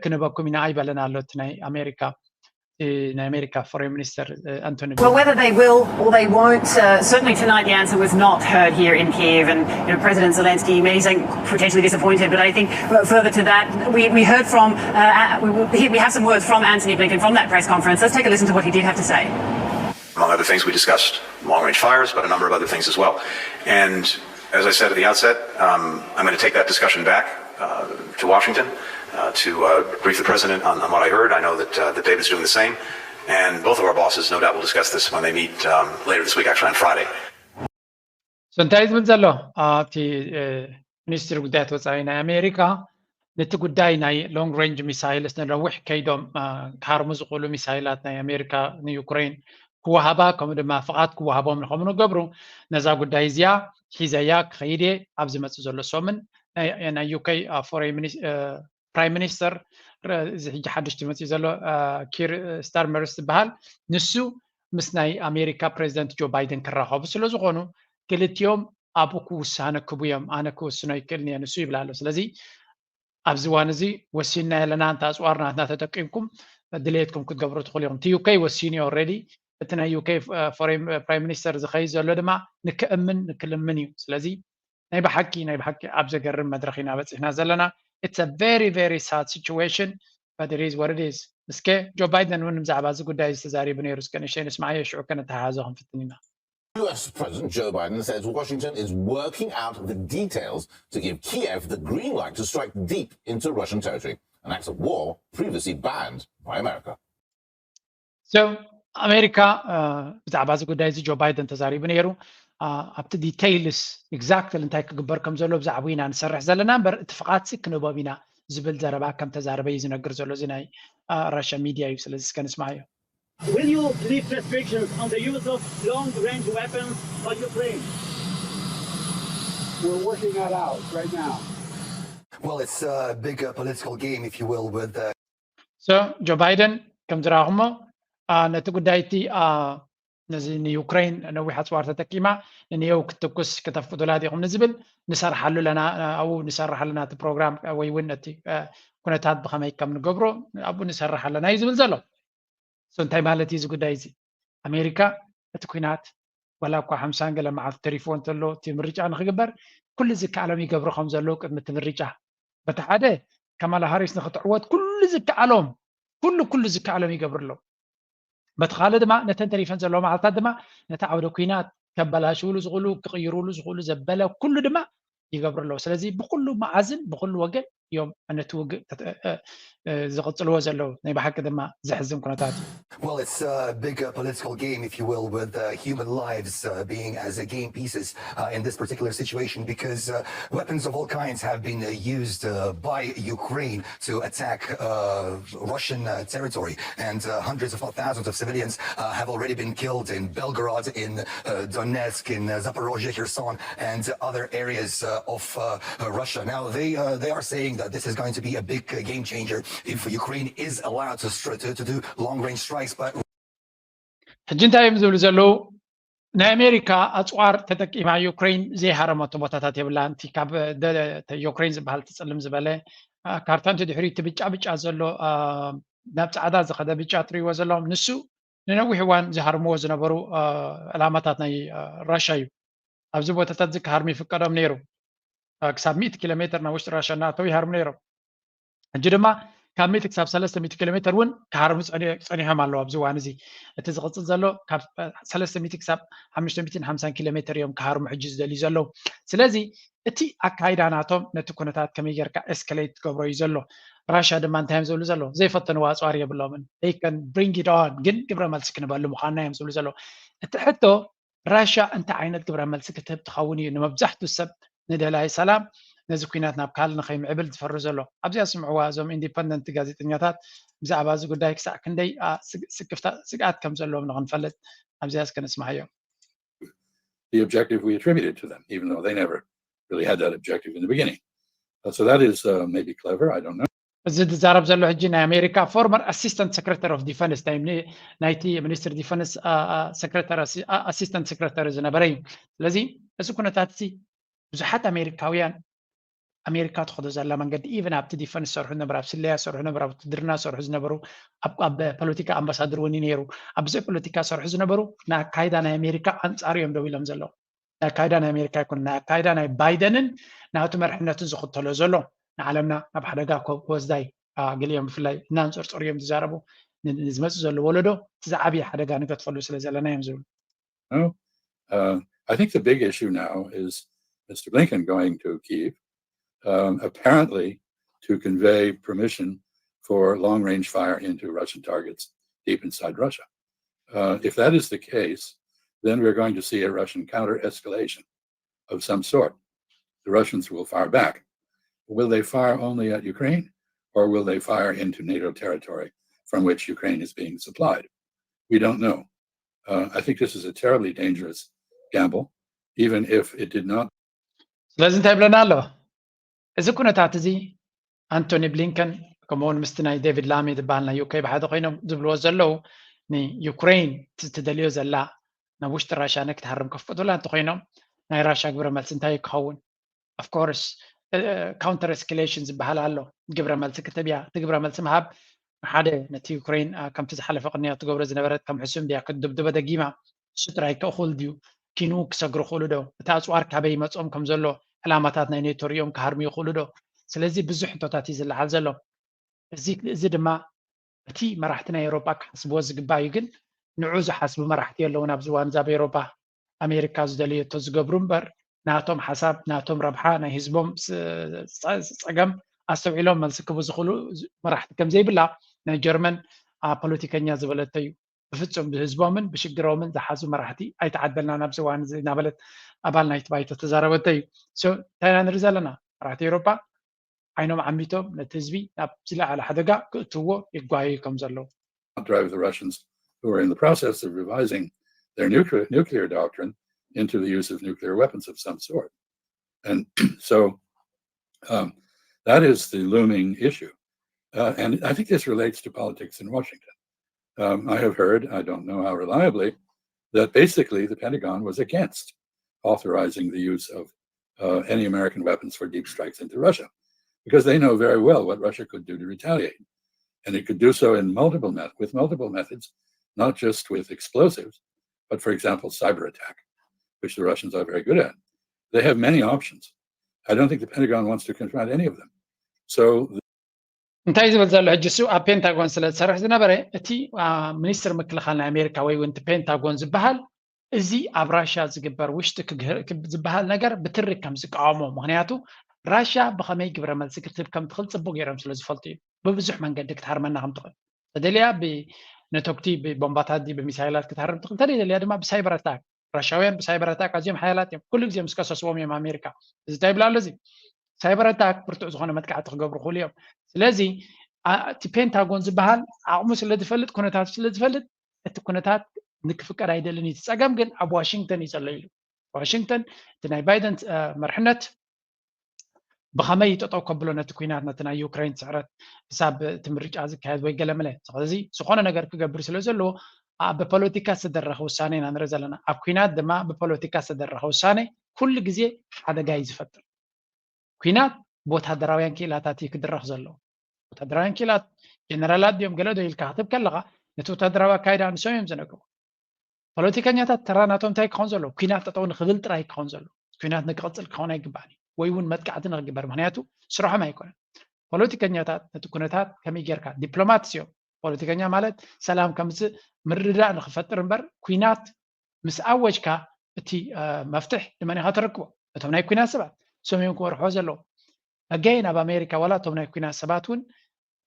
ክንህበኩም ኢና ኣይበለን ኣሎ እቲ ናይ ኣሜሪካ ናይ ኣሜሪካ ፎሬን ሚኒስተር ኣንቶኒ Well, whether they will or they won't, uh, certainly tonight the answer was not heard here in Kiev, and you know, President Zelensky may say potentially disappointed, but I think further to that, we, we heard from, uh, we, we have some words from Antony Blinken from that press conference. Let's take a listen to what he did have to say. Among other things, we discussed long-range fires, but a number of other things as well. And as I said at the outset, um, I'm going to take that discussion back uh, to Washington uh, to uh, brief the president on, on, what I heard. I know that, uh, that David's doing the same. And both of our bosses, no doubt, will discuss this when they meet um, later this week, actually on Friday. So እንታይ ዝብል ዘሎ እቲ ሚኒስትሪ ጉዳያት ወፃኢ ናይ ኣሜሪካ ነቲ ጉዳይ ናይ ሎንግ ሬንጅ ሚሳይልስ ነነዊሕ ከይዶም ክሃርሙ ዝኽእሉ ሚሳይላት ናይ ኣሜሪካ ንዩክሬን ክወሃባ ከምኡ ድማ ፍቓድ ክወሃቦም ንኸም ንገብሩ ነዛ ጉዳይ እዚኣ ሒዘያ ክኸይድ እየ ኣብ ዝመፅእ ዘሎ ሰሙን። ናይ ዩኬ ፎሬን ፕራይም ሚኒስተር እዚ ሕጂ ሓድሽ ትመፅኡ ዘሎ ኪር ስታርመር ዝበሃል ንሱ ምስ ናይ ኣሜሪካ ፕሬዚደንት ጆ ባይደን ክራኸቡ ስለ ዝኾኑ ክልቲኦም ኣብኡ ክውሳነ ክቡ እዮም። ኣነ ክውስኖ ይክእልን እየ ንሱ ይብል ኣሎ። ስለዚ ኣብዚ እዋን እዚ ወሲንና የለና እንተ ኣፅዋር ናትና ተጠቂምኩም ድሌትኩም ክትገብሩ ትኽእሉ ኢኹም። እቲ ዩኬ ወሲኑ እዩ ኦልሬዲ። እቲ ናይ ዩኬ ፎሬን ፕራይም ሚኒስተር ዝኸይድ ዘሎ ድማ ንክእምን ንክልምን እዩ። ስለዚ ናይ ብሓቂ ናይ ብሓቂ ኣብ ዘገርም መድረኽ ኢና በፂሕና ዘለና። It's a very very sad situation, but it is what it is። እስከ ጆ ባይደን እውን ብዛዕባ እዚ ጉዳይ እዚ ተዛሪቡ ነይሩ። እስከ ንእሽተይ ንስማዓዮ፣ ሽዑ ከነተሓሕዞ ክንፍትን ኢና። U S President Joe Biden says Washington is working out the details to give Kiev the green light to strike deep into Russian territory, an act of war previously banned by America. So ኣሜሪካ ብዛዕባ እዚ ጉዳይ እዚ ጆ ባይደን ተዛሪቡ ነይሩ። ኣብቲ ዲቴይልስ ኤግዛክትሊ እንታይ ክግበር ከም ዘሎ ብዛዕባ ኢና ንሰርሕ ዘለና እምበር እቲ ፍቓድሲ ክንህቦም ኢና ዝብል ዘረባ ከም ተዛረበ እዩ ዝነግር ዘሎ። እዚ ናይ ራሽያ ሚድያ እዩ። ስለዚ እስከ ንስማዓዮ። Will you lift restrictions on the use of long-range weapons by Ukraine? We're working that out right now. Well, it's a big uh, political game, if you will, with uh, So ጆ ባይደን ከም ዝረኣኹሞ ነቲ ጉዳይ እቲ ነዚ ንዩክሬን ነዊሕ ኣፅዋር ተጠቂማ ንኔው ክትትኩስ ከተፍቅዱላ ዲኹም ንዝብል ንሰርሓሉ ኣለና ኣብኡ ንሰርሕ ኣለና እቲ ፕሮግራም ወይ እውን እቲ ኩነታት ብኸመይ ከም ንገብሮ ኣብኡ ንሰርሕ ኣለና እዩ ዝብል ዘሎ። So እንታይ ማለት እዩ እዚ ጉዳይ እዚ? ኣሜሪካ እቲ ኩናት ዋላ እኳ ሓምሳን ገለ መዓልቲ ተሪፍዎ እንተሎ እቲ ምርጫ ንክግበር ኩሉ ዝከኣሎም ይገብሩ ከም ዘለዉ ቅድሚ እቲ ምርጫ በቲ ሓደ ካማላ ሃሪስ ንክትዕወት ኩሉ ዝከኣሎም ኩሉ ኩሉ ዝከኣሎም ይገብሩ ኣለዉ። በቲ ካልእ ድማ ነተን ተሪፈን ዘለዋ መዓልታት ድማ ነቲ ዓውደ ኩናት ከበላሽውሉ ዝኽእሉ ክቕይሩሉ ዝኽእሉ ዘበለ ኩሉ ድማ ይገብሩ ኣለዉ። ስለዚ ብኩሉ መዓዝን ብኩሉ ወገን እዮም ነቲ ውግእ ዝቕፅልዎ ዘለዉ። ናይ ብሓቂ ድማ ዘሕዝን ኩነታት እዩ። Well, it's a big uh, political game, if you will, with uh, human lives uh, being as a game pieces uh, in this particular situation, because uh, weapons of all kinds have been uh, used uh, by Ukraine to attack uh, Russian uh, territory, and uh, hundreds, if not thousands, of civilians uh, have already been killed in Belgorod, in uh, Donetsk, in uh, Zaporozhye, Kherson, and other areas uh, of uh, Russia. Now, they uh, they are saying that this is going to be a big uh, game changer if Ukraine is allowed to, str- to, to do long-range strikes, but ሕጂ እንታይ እዮም ዝብሉ ዘለዉ? ናይ ኣሜሪካ ኣፅዋር ተጠቂማ ዩክሬን ዘይሃረመቶ ቦታታት የብላን። እቲ ካብ ዩክሬን ዝበሃል ትፅልም ዝበለ ካርታ እንተ ድሕሪ እቲ ብጫ ብጫ ዘሎ ናብ ፃዕዳ ዝኸደ ብጫ ትሪእዎ ዘለዎም ንሱ ንነዊሕ እዋን ዝሃርምዎ ዝነበሩ ዕላማታት ናይ ራሻ እዩ። ኣብዚ ቦታታት እዚ ክሃርሙ ይፍቀዶም ነይሩ። ክሳብ ሚእቲ ኪሎ ሜትር ናብ ውሽጢ ራሻ እናኣተው ይሃርሙ ነይሮም። ሕጂ ድማ ካብ ሚእቲ ክሳብ ሰለስተ ሚእቲ ኪሎ ሜትር እውን ክሃርሙ ፀኒሖም ኣለዉ። ኣብዚ እዋን እዚ እቲ ዝቕፅል ዘሎ ካብ ሰለስተ ሚእቲ ክሳብ ሓሙሽተ ሚእትን ሓምሳን ኪሎ ሜትር እዮም ክሃርሙ ሕጂ ዝደልዩ ዘለዉ። ስለዚ እቲ ኣካይዳ ናቶም ነቲ ኩነታት ከመይ ጌርካ ኤስከሌት ትገብሮ እዩ ዘሎ። ራሻ ድማ እንታይ እዮም ዝብሉ ዘለዉ? ዘይፈተንዎ ኣፅዋር የብሎምን። They can bring it on፣ ግን ግብረ መልሲ ክንበሉ ምዃንና እዮም ዝብሉ ዘለዉ። እቲ ሕቶ ራሻ እንታይ ዓይነት ግብረ መልሲ ክትህብ ትኸውን እዩ? ንመብዛሕቱ ሰብ ንደላይ ሰላም ነዚ ኩናት ናብ ካልእ ንኸይምዕብል ዝፈሪ ዘሎ። ኣብዚኣ ስምዕዋ እዞም ኢንዲፐንደንት ጋዜጠኛታት ብዛዕባ እዚ ጉዳይ ክሳዕ ክንደይ ስግኣት ከም ዘለዎም ንኽንፈልጥ ኣብዚኣ እስከ ንስማዓዮም። The objective we attributed to them, even though they never really had that objective in the beginning. Uh, so that is uh, maybe clever, I don't know. እዚ ዝዛረብ ዘሎ ሕጂ ናይ ኣሜሪካ former assistant secretary of defense፣ ናይቲ ሚኒስትር ዲፈንስ secretary፣ assistant secretary ዝነበረ እዩ። ስለዚ እዚ ኩነታት እዚ ብዙሓት ኣሜሪካውያን ኣሜሪካ ትኸዶ ዘላ መንገዲ፣ ኢቨን ኣብቲ ዲፈንስ ዝሰርሑ ዝነበሩ፣ ኣብ ስለያ ዝሰርሑ ዝነበሩ፣ ኣብ ውትድርና ዝሰርሑ ዝነበሩ፣ ኣብ ፖለቲካ ኣምባሳደር እውን ነይሩ፣ ኣብ ብዘይ ፖለቲካ ዝሰርሑ ዝነበሩ፣ ንኣካይዳ ናይ ኣሜሪካ ኣንፃር እዮም ደው ኢሎም ዘለዉ። ናይ ኣካይዳ ናይ ኣሜሪካ ይኩን ናይ ኣካይዳ ናይ ባይደንን ናቱ መርሕነትን ዝኽተሎ ዘሎ ንዓለምና ናብ ሓደጋ ክወስዳይ፣ ገሊኦም ብፍላይ እናንፀርፀሩ እዮም ዝዛረቡ። ንዝመፅእ ዘሎ ወለዶ እቲ ዝዓብየ ሓደጋ ንገድፈሉ ስለ ዘለና እዮም ዝብሉ። Uh, I think the big issue now is Mister Blinken going to Kyiv, um, apparently to convey permission for long-range fire into Russian targets deep inside Russia. Uh, if that is the case, then we're going to see a Russian counter-escalation of some sort. The Russians will fire back. Will they fire only at Ukraine, or will they fire into NATO territory from which Ukraine is being supplied? We don't know. Uh, I think this is a terribly dangerous gamble, even if it did not. ስለዚ እንታይ ይብለና ኣሎ? እዚ ኩነታት እዚ ኣንቶኒ ብሊንከን ከምኡውን ምስቲ ናይ ዴቪድ ላሚ ዝበሃል ናይ ዩኬ ብሓደ ኮይኖም ዝብልዎ ዘለዉ፣ ንዩክሬን ትደልዮ ዘላ ናብ ውሽጢ ራሻ ንክትሃርም ከፍቅዱላ እንተኮይኖም፣ ናይ ራሻ ግብረ መልሲ እንታይ ክኸውን? Of course counter escalation ዝበሃል ኣሎ። ግብረ መልሲ ክትብ እያ። እቲ ግብረ መልሲ ምሃብ ሓደ ነቲ ዩክሬን ከምቲ ዝሓለፈ ቅንያ ትገብሮ ዝነበረት ከም ሕሱም ድያ ክትድብድቦ ደጊማ? እሱ ጥራይ ከእኹል ድዩ? ኪኑ ክሰግሩ ክእሉ ዶ? እቲ ኣፅዋር ካበይ ይመፅኦም ከም ዘሎ ዕላማታት ናይ ኔቶ ሪኦም ክሃርሙ ይኽእሉ ዶ? ስለዚ ብዙሕ ሕቶታት እዩ ዝለዓል ዘሎ። እዚ ድማ እቲ መራሕቲ ናይ ኤውሮጳ ክሓስብዎ ዝግባእ እዩ። ግን ንዑ ዝሓስቡ መራሕቲ የለውን ኣብዚ እዋን እዚ ኣብ ኤውሮጳ። ኣሜሪካ ዝደለየቶ ዝገብሩ እምበር ናቶም ሓሳብ ናቶም ረብሓ ናይ ህዝቦም ፀገም ኣስተውዒሎም መልሲ ክቡ ዝኽእሉ መራሕቲ ከም ዘይብላ ናይ ጀርመን ፖለቲከኛ ዝበለቶ እዩ። ብፍፁም ብህዝቦምን ብሽግሮምን ዝሓዙ መራሕቲ ኣይተዓደልናን ኣብዚ እዋን እዚ እናበለት ኣባል ናይቲ ባይቶ ተዛረበቶ እዩ። እንታይ ኢና ንርኢ ዘለና? መራሕቲ ኤውሮጳ ዓይኖም ዓሚቶም ነቲ ህዝቢ ናብ ዝለዓለ ሓደጋ ክእትዎ ይጓየዩ ከም ዘለዉ። Drive the Russians who are in the process of revising their nuclear, nuclear doctrine into the use of nuclear weapons of some sort. And so um, that is the looming issue. Uh, and I think this relates to politics in Washington. Um, I have heard, I don't know how reliably, that basically the Pentagon was against authorizing the use of uh, any American weapons for deep strikes into Russia, because they know very well what Russia could do to retaliate. And it could do so in multiple met- with multiple methods, not just with explosives, but for example, cyber attack, which the Russians are very good at. They have many options. I don't think the Pentagon wants to confront any of them. So እንታይ ዝብል ዘሎ ሕጂ እሱ ኣብ ፔንታጎን ስለ ዝሰርሕ ዝነበረ እቲ ሚኒስትር ምክልኻል ናይ ኣሜሪካ ወይ እውን እቲ ፔንታጎን ዝበሃል እዚ ኣብ ራሻ ዝግበር ውሽጢ ዝበሃል ነገር ብትሪ ከም ዝቃወሞ፣ ምክንያቱ ራሻ ብኸመይ ግብረ መልሲ ክትህብ ከም ትኽእል ፅቡቅ ገይሮም ስለ ዝፈልጡ እዩ። ብብዙሕ መንገዲ ክትሃርመና ከም ትኽእል ተደልያ ብነተኩቲ ብቦምባታት ብሚሳይላት ክትሃርም ትኽእል፣ ተደልያ ድማ ብሳይበር ኣታክ። ራሻውያን ብሳይበር ኣታክ ኣዝዮም ሓያላት እዮም። ኩሉ ግዜ ምስ ከሰስዎም እዮም ኣሜሪካ። እዚ እንታይ ይብላ ኣሎ እዚ ሳይበር ኣታክ ብርቱዕ ዝኾነ መጥቃዕቲ ክገብሩ ክእሉ እዮም። ስለዚ እቲ ፔንታጎን ዝበሃል ዓቕሙ ስለ ዝፈልጥ ኩነታት ስለ ዝፈልጥ እቲ ኩነታት ንክፍቀድ ኣይደልን እዩ። እቲ ፀገም ግን ኣብ ዋሽንግተን እዩ ዘሎ ኢሉ። ዋሽንግተን እቲ ናይ ባይደን መርሕነት ብኸመይ ጠጠው ከብሎ ነቲ ኩናት ነቲ ናይ ዩክሬን ስዕረት ክሳብ እቲ ምርጫ ዝካየድ ወይ ገለመለ ስለዚ ዝኾነ ነገር ክገብር ስለ ዘለዎ ብፖለቲካ ዝተደረኸ ውሳነ ኢና ንርኢ ዘለና። ኣብ ኩናት ድማ ብፖለቲካ ዝተደረኸ ውሳነ ኩሉ ግዜ ሓደጋ እዩ ዝፈጥር። ኩናት ብወታደራውያን ክኢላታት እዩ ክድረኽ ዘለዎ። ወታደራውያን ክኢላት ጀነራላት ድዮም ገለ ዶ ኢልካ ክትብ ከለኻ ነቲ ወታደራዊ ኣካይዳ ንሶም እዮም ዝነግሩ። ፖለቲከኛታት ተራ ናቶም እንታይ ክኸውን ዘለዎ? ኩናት ጠጠው ንክብል ጥራይ ክኸውን ዘለዎ። ኩናት ንክቕፅል ክኸውን ኣይግባእን እዩ ወይ እውን መጥቃዕቲ ንክግበር፣ ምክንያቱ ስርሖም ኣይኮነን። ፖለቲከኛታት ነቲ ኩነታት ከመይ ጌርካ ዲፕሎማት እዮም። ፖለቲከኛ ማለት ሰላም ከምፅእ ምርድዳእ ንክፈጥር እምበር ኩናት ምስ ኣወጅካ እቲ መፍትሕ ንመን ኢኻ ተረክቦ? እቶም ናይ ኩናት ሰባት ሰም እዮም ክመርሕዎ ዘለዎም። ኣጋይን ኣብ ኣሜሪካ ዋላ እቶም ናይ ኩናት ሰባት እውን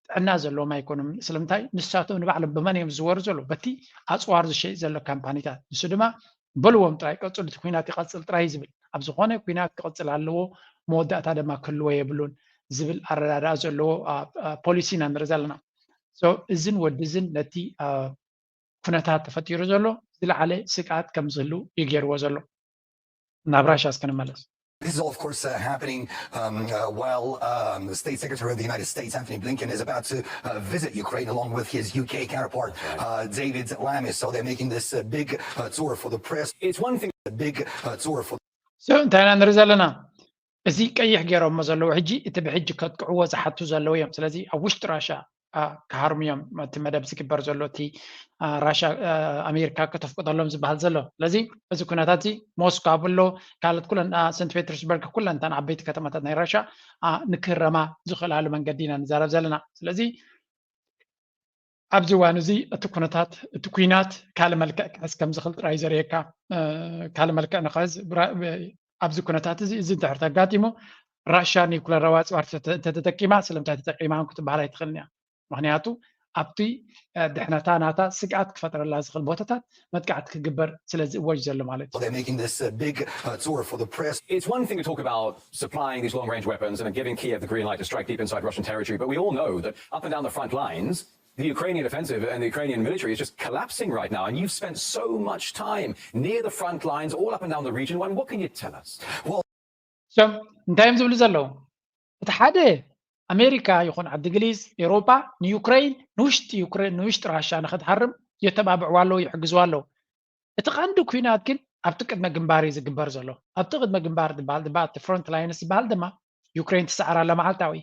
ጥዕና ዘለዎም ኣይኮኑም። ስለምንታይ? ንሳቶም ንባዕሎም ብመን እዮም ዝወሩ ዘለዉ? በቲ ኣፅዋር ዝሸይጥ ዘሎ ካምፓኒታት። ንሱ ድማ በልዎም ጥራይ ቀፅሉ፣ እቲ ኩናት ይቐፅል ጥራይ ዝብል። ኣብ ዝኾነ ኩናት ክቐፅል ኣለዎ፣ መወዳእታ ድማ ክህልዎ የብሉን ዝብል ኣረዳድኣ ዘለዎ ፖሊሲ ኢና ንርኢ ዘለና። እዝን ወዲ እዝን ነቲ ኩነታት ተፈጢሩ ዘሎ ዝለዓለ ስግኣት ከም ዝህሉ እዩ ገይርዎ ዘሎ። ናብ ራሻ እስከ ንመለስ። This is all, of course, uh, happening um, uh, while um, the State Secretary of the United States, Antony Blinken, is about to uh, visit Ukraine along with his U K counterpart, uh, David Lammy. So they're making this uh, big uh, tour for the press. It's one thing, a big uh, tour for So እንታይ ኢና ንርኢ ዘለና? እዚ ቀይሕ ገይሮሞ ዘለዉ ሕጂ እቲ ብሕጂ ከጥቅዕዎ ዝሓቱ ዘለዉ እዮም። ስለዚ ኣብ ውሽጢ ራሻ ክሃርሙ እዮም። እቲ መደብ ዝግበር ዘሎ እቲ ራሻ ኣሜሪካ ከተፍቅደሎም ዝበሃል ዘሎ። ስለዚ እዚ ኩነታት እዚ ሞስኮ ኣብሎ ካልኦት ኩለን ሰንት ፔተርስበርግ ኩለን እተን ዓበይቲ ከተማታት ናይ ራሻ ንክህረማ ዝኽእላሉ መንገዲ ኢና ንዛረብ ዘለና። ስለዚ ኣብዚ እዋን እዚ እቲ ኩነታት እቲ ኩናት ካልእ መልክዕ ክሕዝ ከም ዝኽእል ጥራይ ዘርእየካ ካልእ መልክዕ ንኽሕዝ ኣብዚ ኩነታት እዚ እዚ እንድሕር ተጋጢሙ ራሻ ኒኩለራዊ ኣፅዋር እንተተጠቂማ ስለምንታይ ተጠቂማ ክትበሃል ኣይትኽእልን እያ። ምክንያቱ ኣብቲ ድሕነታ ናታ ስግኣት ክፈጥረላ ዝኽእል ቦታታት መጥቃዕቲ ክግበር ስለ ዝእወጅ ዘሎ ማለት እዩ። They're making this uh, big uh, tour for the press. It's one thing to talk about supplying these long range weapons and giving Kiev the green light to strike deep inside Russian territory, but we all know that up and down the front lines, the Ukrainian offensive and the Ukrainian military is just collapsing right now. And you've spent so much time near the front lines, all up and down the region. Well, what can you tell us? Well, እንታይ እዮም ዝብሉ ዘለዉ? እቲ ሓደ ኣሜሪካ ይኹን ዓዲ እንግሊዝ፣ ኤውሮጳ ንዩክረይን ንውሽጢ ዩክረይን ንውሽጢ ራሻ ንክትሃርም የተባብዕዋ ኣለዉ፣ ይሕግዝዋ ኣለዉ። እቲ ቀንዲ ኩናት ግን ኣብቲ ቅድመ ግንባር እዩ ዝግበር ዘሎ። ኣብቲ ቅድመ ግንባር ዝበሃል ድማ ኣብቲ ፍሮንት ላይንስ ዝበሃል ድማ ዩክረይን ትሰዓር ኣላ መዓልታዊ።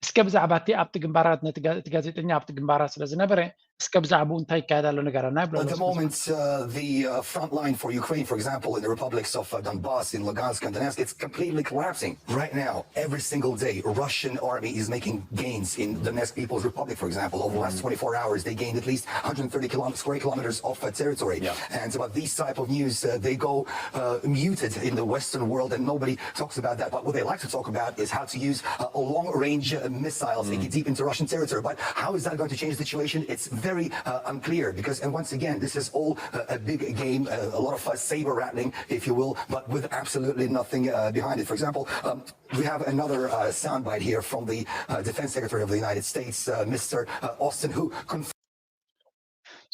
እስከ ብዛዕባ እቲ ኣብቲ ግንባራት ነቲ ጋ- እቲ ጋዜጠኛ ኣብቲ ግንባራት ስለ ዝነበረ እስከ ብዛዕባኡ እንታይ ይካየድ ኣሎ ንገረና ይብሎ At the moment, uh, the uh, front line for Ukraine, for example, in the republics of uh, Donbass, in Lugansk and Donetsk, it's completely collapsing. Right now, every single day, Russian army is making gains in Donetsk People's Republic, for example. Over the last twenty-four hours, they gained at least one hundred thirty kilom- square kilometers of uh, territory. Yeah. And so, but these type of news, uh, they go uh, muted in the Western world, and nobody talks about that. But what they like to talk about is how to use uh, long-range uh, missiles and get deep into Russian territory. But how is that going to change the situation? It's very uh, unclear because, and once again, this is all uh, a big game, uh, a lot of uh, saber rattling, if you will, but with absolutely nothing uh, behind it. For example, um, we have another uh, soundbite here from the uh, Defense Secretary of the United States, uh, Mister Uh, Austin, who confirmed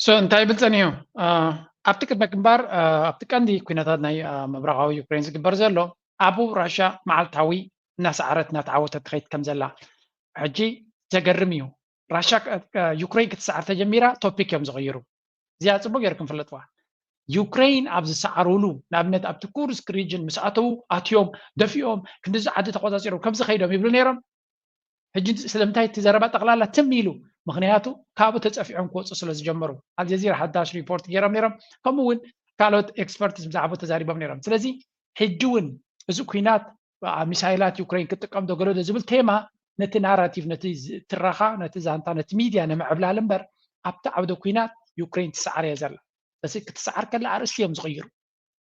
so እንታይ ይብል ጸኒሑ? ኣብቲ ቅድመ ግንባር ኣብቲ ቀንዲ ኩነታት ናይ ምብራቃዊ ዩክሬን ዝግበር ዘሎ ኣብኡ ራሻ መዓልታዊ እናሰዓረት እናተዓወተት ትኸይድ ከም ዘላ ሕጂ ዘገርም እዩ። ራሻ ዩክሬን ክትሰዓር ተጀሚራ ቶፒክ እዮም ዝቕይሩ። እዚኣ ጽቡቅ ገይርኩም ፍለጥዋ። ዩክሬን ኣብ ዝሰዓሩሉ ንኣብነት ኣብቲ ኩርስክ ሪጅን ምስ ኣተዉ ኣትዮም ደፊኦም ክንዲዚ ዓዲ ተቆጻጺሮም ከምዚ ከይዶም ይብሉ ነይሮም። ሕጂ ስለምንታይ እቲ ዘረባ ጠቕላላ ትም ኢሉ? ምክንያቱ ካብኡ ተጸፊዖም ክወፁ ስለ ዝጀመሩ። ኣልጀዚራ ሓዳሽ ሪፖርት ገይሮም ነይሮም፣ ከምኡ እውን ካልኦት ኤክስፐርትስ ብዛዕባ ተዛሪቦም ነይሮም። ስለዚ ሕጂ እውን እዚ ኩናት ሚሳይላት ዩክሬን ክጥቀም ዶ ገለ ዶ ዝብል ቴማ ነቲ ናራቲቭ፣ ነቲ ትረኻ፣ ነቲ ዛንታ፣ ነቲ ሚድያ ንምዕብላል እምበር ኣብቲ ዓውደ ኩናት ዩክሬን ትሰዓር እያ ዘላ። እዚ ክትሰዓር ከላ ኣርእስቲ እዮም ዝቕይሩ።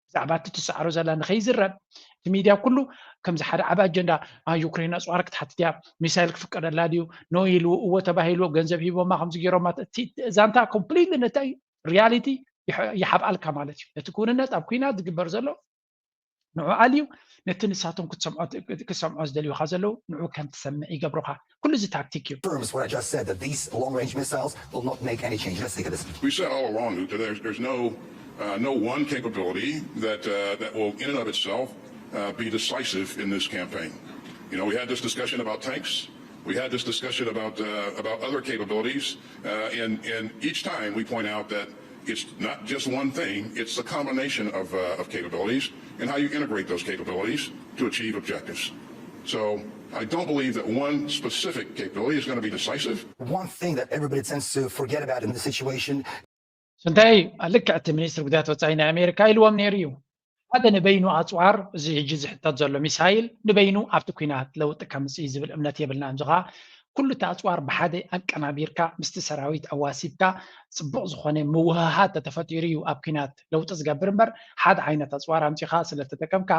ብዛዕባ እቲ ትሰዓሮ ዘላ ንኸይዝረብ እቲ ሚድያ ኩሉ ከምዚ ሓደ ዓቢ ኣጀንዳ ዩክሬን ኣፅዋር ክትሓትት እያ፣ ሚሳይል ክፍቀደላ ድዩ ኖ ኢሉ እዎ ተባሂሉ ገንዘብ ሂቦማ ከምዚ ገይሮማ። እቲ ዛንታ ኮምፕሊትሊ ነቲ ሪያሊቲ ይሓብኣልካ ማለት እዩ። ነቲ ክውንነት ኣብ ኩናት ዝግበር ዘሎ ንዑ ኣልዩ ነቲ ንሳቶም ክትሰምዖ ዝደልዩካ ዘለዉ ንዑ ከም ትሰምዕ ይገብሩኻ። ኩሉ እዚ ታክቲክ እዩ። Confirms what I just said, that these long-range missiles will not make any change. Let's take a listen. We said all along that there's, there's no, uh, no one capability that, uh, that will, in and of itself, uh, be decisive in this campaign. You know, we had this discussion about tanks. We had this discussion about, uh, about other capabilities. Uh, and, and each time we point out that it's not just one thing, it's the combination of, uh, of capabilities and how you integrate those capabilities to achieve objectives. So I don't believe that one specific capability is going to be decisive. One thing that everybody tends to forget about in this situation እንታይ ልክዕ እቲ ሚኒስትር ጉዳያት ወፃኢ ናይ ኣሜሪካ ኢልዎም ነይሩ እዩ። ሓደ ንበይኑ ኣፅዋር እዚ ሕጂ ዝሕተት ዘሎ ሚሳይል ንበይኑ ኣብቲ ኩናት ለውጢ ከምፅእ ዝብል እምነት የብልናን። እዚ ከዓ ኩሉ እቲ ኣፅዋር ብሓደ ኣቀናቢርካ ምስቲ ሰራዊት ኣዋሲብካ ፅቡቕ ዝኾነ ምውህሃድ ተተፈጢሩ እዩ ኣብ ኩናት ለውጢ ዝገብር እምበር ሓደ ዓይነት ኣፅዋር ኣምፂኻ ስለተጠቀምካ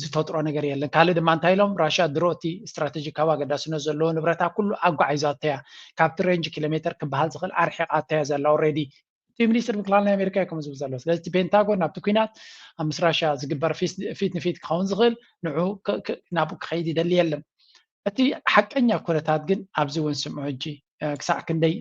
ዝፈጥሮ ነገር የለን። ካልእ ድማ እንታይ ኢሎም ራሽያ ድሮ እቲ ስትራቴጂካዊ ኣገዳስነት ዘለዎ ንብረታ ኩሉ ኣጓዒዛቶ እያ። ካብቲ ሬንጅ ኪሎ ሜተር ክበሃል ዝኽእል ኣርሒቓቶ እያ ዘላ ኦልሬዲ። እቲ ሚኒስትር ምክልኻል ናይ ኣሜሪካ እዩ ከምኡ ዝብል ዘሎ። ስለዚ እቲ ፔንታጎን ናብቲ ኩናት ኣብ ምስ ራሽያ ዝግበር ፊት ንፊት ክኸውን ዝኽእል ንዑ ናብኡ ክኸይድ ይደሊ የለን። እቲ ሓቀኛ ኩነታት ግን ኣብዚ እውን ስምዑ ሕጂ ክሳዕ ክንደይ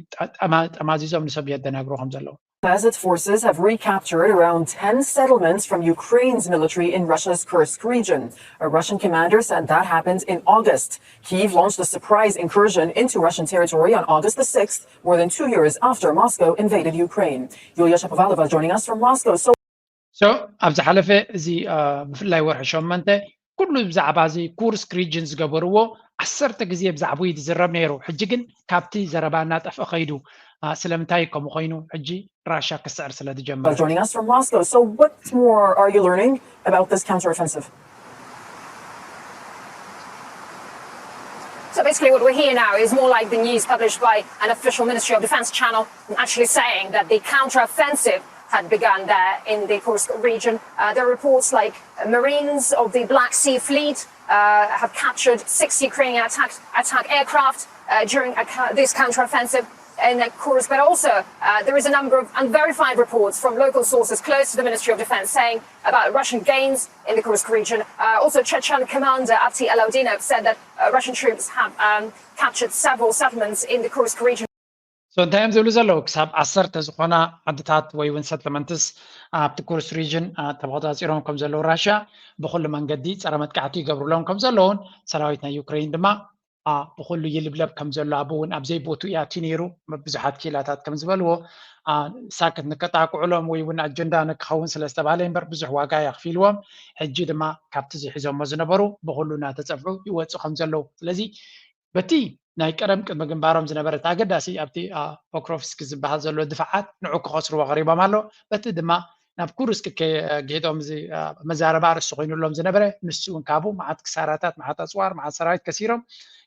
ጠማዚዞም ንሰብ የደናግሩ ከም ዘለዉ። As its forces have recaptured around ten settlements from Ukraine's military in Russia's Kursk region. A Russian commander said that happened in August. Kyiv launched a surprise incursion into Russian territory on August the sixth, more than two years after Moscow invaded Ukraine. Yulia Shapovalova joining us from Moscow. So so ኣብ ዝሓለፈ እዚ ብፍላይ ወርሒ ሸመንተ ኩሉ ብዛዕባ እዚ ኩርስክ ሪጅን ዝገበርዎ ዓሰርተ ግዜ ብዛዕባኡ እዩ ዝዝረብ ነይሩ። ሕጂ ግን ካብቲ ዘረባ እናጠፍአ ከይዱ። ስለምንታይ ከምኡ ኮይኑ ሕጂ ራሻ ክስዕር ስለ ዝጀመረ። Joining us from Moscow. So what more are you learning about this counteroffensive? So basically, what we're hearing now is more like the news published by an official Ministry of Defense channel, actually saying that the counteroffensive had begun there in the Kursk region. Uh, there are reports like Marines of the Black Sea Fleet uh, have captured six Ukrainian attack, attack aircraft uh, during a, this counteroffensive in Kursk, but also uh, there is a number of unverified reports from local sources close to the Ministry of Defense saying about Russian gains in the Kursk region. Uh, also, Chechen commander Abti Alaudinov said that uh, Russian troops have um, captured several settlements in the Kursk region. So እንታይ እዮም ዝብሉ ዘለዉ? ክሳብ ዓሰርተ ዝኾና ዓድታት ወይ እውን ሰትልመንትስ ኣብቲ ኩርስ ሪጅን ተቆፃፂሮም ከም ዘለዉ ራሽያ ብኩሉ መንገዲ ፀረ መጥቃዕቲ ይገብሩሎም ከም ዘለዉን ሰራዊት ናይ ዩክሬን ድማ ብኩሉ ይልብለብ ከም ዘሎ ኣብኡ እውን ኣብ ዘይቦቱ እዩ ኣትዩ ነይሩ። ብዙሓት ክኢላታት ከም ዝበልዎ ሳክት ንከጣቅዑሎም ወይ እውን ኣጀንዳ ንክኸውን ስለ ዝተባሃለ እምበር ብዙሕ ዋጋ የኽፊልዎም። ሕጂ ድማ ካብቲ ዝሒዞሞ ዝነበሩ ብኩሉ እናተፀፍዑ ይወፁ ከም ዘለዉ ስለዚ በቲ ናይ ቀደም ቅድሚ ግንባሮም ዝነበረ እቲ ኣገዳሲ ኣብቲ ፖክሮቭስኪ ዝበሃል ዘሎ ድፋዓት ንዑ ክኸስርዎ ቀሪቦም ኣሎ። በቲ ድማ ናብ ኩርስክ ጌጦም እዚ መዛረባ ኣርእስቲ ኮይኑሎም ዝነበረ ንሱ እውን ካብኡ መዓት ክሳራታት መዓት ኣፅዋር መዓት ሰራዊት ከሲሮም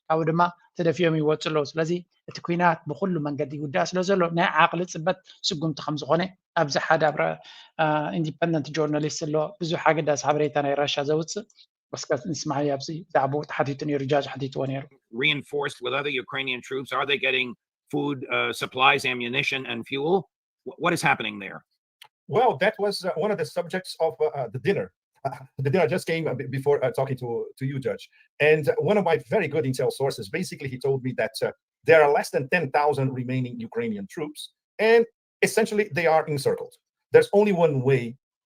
ካብኡ ድማ ተደፊኦም ይወፁ ኣለዉ። ስለዚ እቲ ኩናት ብኩሉ መንገዲ ይውዳእ ስለ ዘሎ ናይ ዓቕሊ ፅበት ስጉምቲ ከም ዝኾነ ኣብዚ ሓደ ኣብ ኢንዲፐንደንት ጆርናሊስት ኣሎ ብዙሕ ኣገዳሲ ሓበሬታ ናይ ራሻ ዘውፅእ እስከ ንስማዕ ኣብዚ ብዛዕባኡ ተሓቲቱ ነይሩ ጃጅ ሓቲትዎ ነይሩ። Reinforced with other Ukrainian troops? Are they getting food, uh, supplies, ammunition, and fuel? What is happening there? Well, that was uh, one of the subjects of uh, the dinner. The dinner I just came before uh, talking to, to you, Judge. And one of my very good intel sources, basically, he told me that uh, there are less than ten thousand remaining Ukrainian troops. And essentially, they are encircled. There's only one way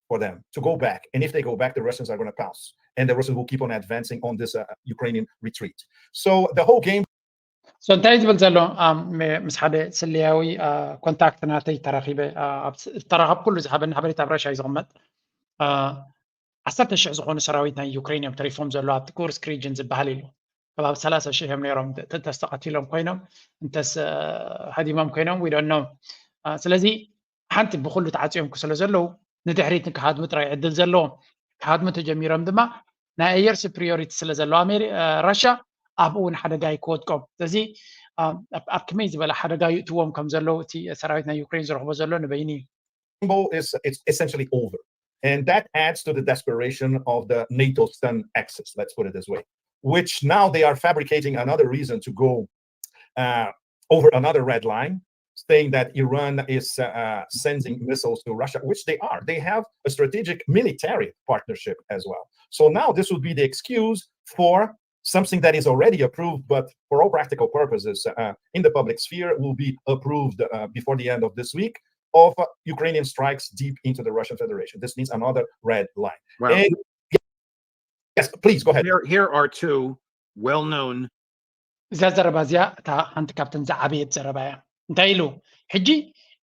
for them to go back. And if they go back, the Russians are going to pounce. And the Russians will keep on advancing on this uh, Ukrainian retreat. So the whole game So እንታይ ዝብል ዘሎ ምስ ሓደ ስለያዊ ኮንታክት ናተይ ተራኺበ ተራኸብ ኩሉ ዝሃበኒ ሓበሬታ ኣብ ራሻ እዩ ዝቕመጥ ዓሰርተ ሽሕ ዝኾኑ ሰራዊት ናይ ዩክሬን እዮም ተሪፎም ዘሎ ኣብቲ ኩርስክ ሪጅን ዝበሃል ኢሉ ከባቢ ሰላሳ ሽሕ እዮም ነይሮም እንተስ ተቐቲሎም ኮይኖም እንተስ ሃዲሞም ኮይኖም ዊዶኖም ስለዚ ሓንቲ ብኩሉ ተዓፅዮም ስለ ዘለዉ ንድሕሪት ክሃድሙ ጥራይ ዕድል ዘለዎም ክሃድሙ ተጀሚሮም ድማ ናይ ኣየር ስፕሪዮሪቲ ስለ ዘለዎ ኣሜሪ ራሻ ኣብኡ እውን ሓደጋ እዩ ክወድቆም ስለዚ ኣብ ከመይ ዝበለ ሓደጋ ይእትዎም ከም ዘለዉ እቲ ሰራዊት ናይ ዩክሬን ዝረኽቦ ዘሎ ንበይኑ እዩ symbol is it's essentially over. And that adds to the desperation of the NATO stun axis, let's put it this way, which now they are fabricating another reason to go uh, over another red line, saying that Iran is uh, sending missiles to Russia, which they are. They have a strategic military partnership as well. So now this would be the excuse for something that is already approved, but for all practical purposes, uh, in the public sphere, will be approved uh, before the end of this week of uh, Ukrainian strikes deep into the Russian Federation. This means another red line. Well, and, yes, please go ahead. Here, here are two well-known. እዛ ዘረባ እዚኣ እታ ሓንቲ ካብተን ዝዓበየት ዘረባ እያ። እንታይ ኢሉ ሕጂ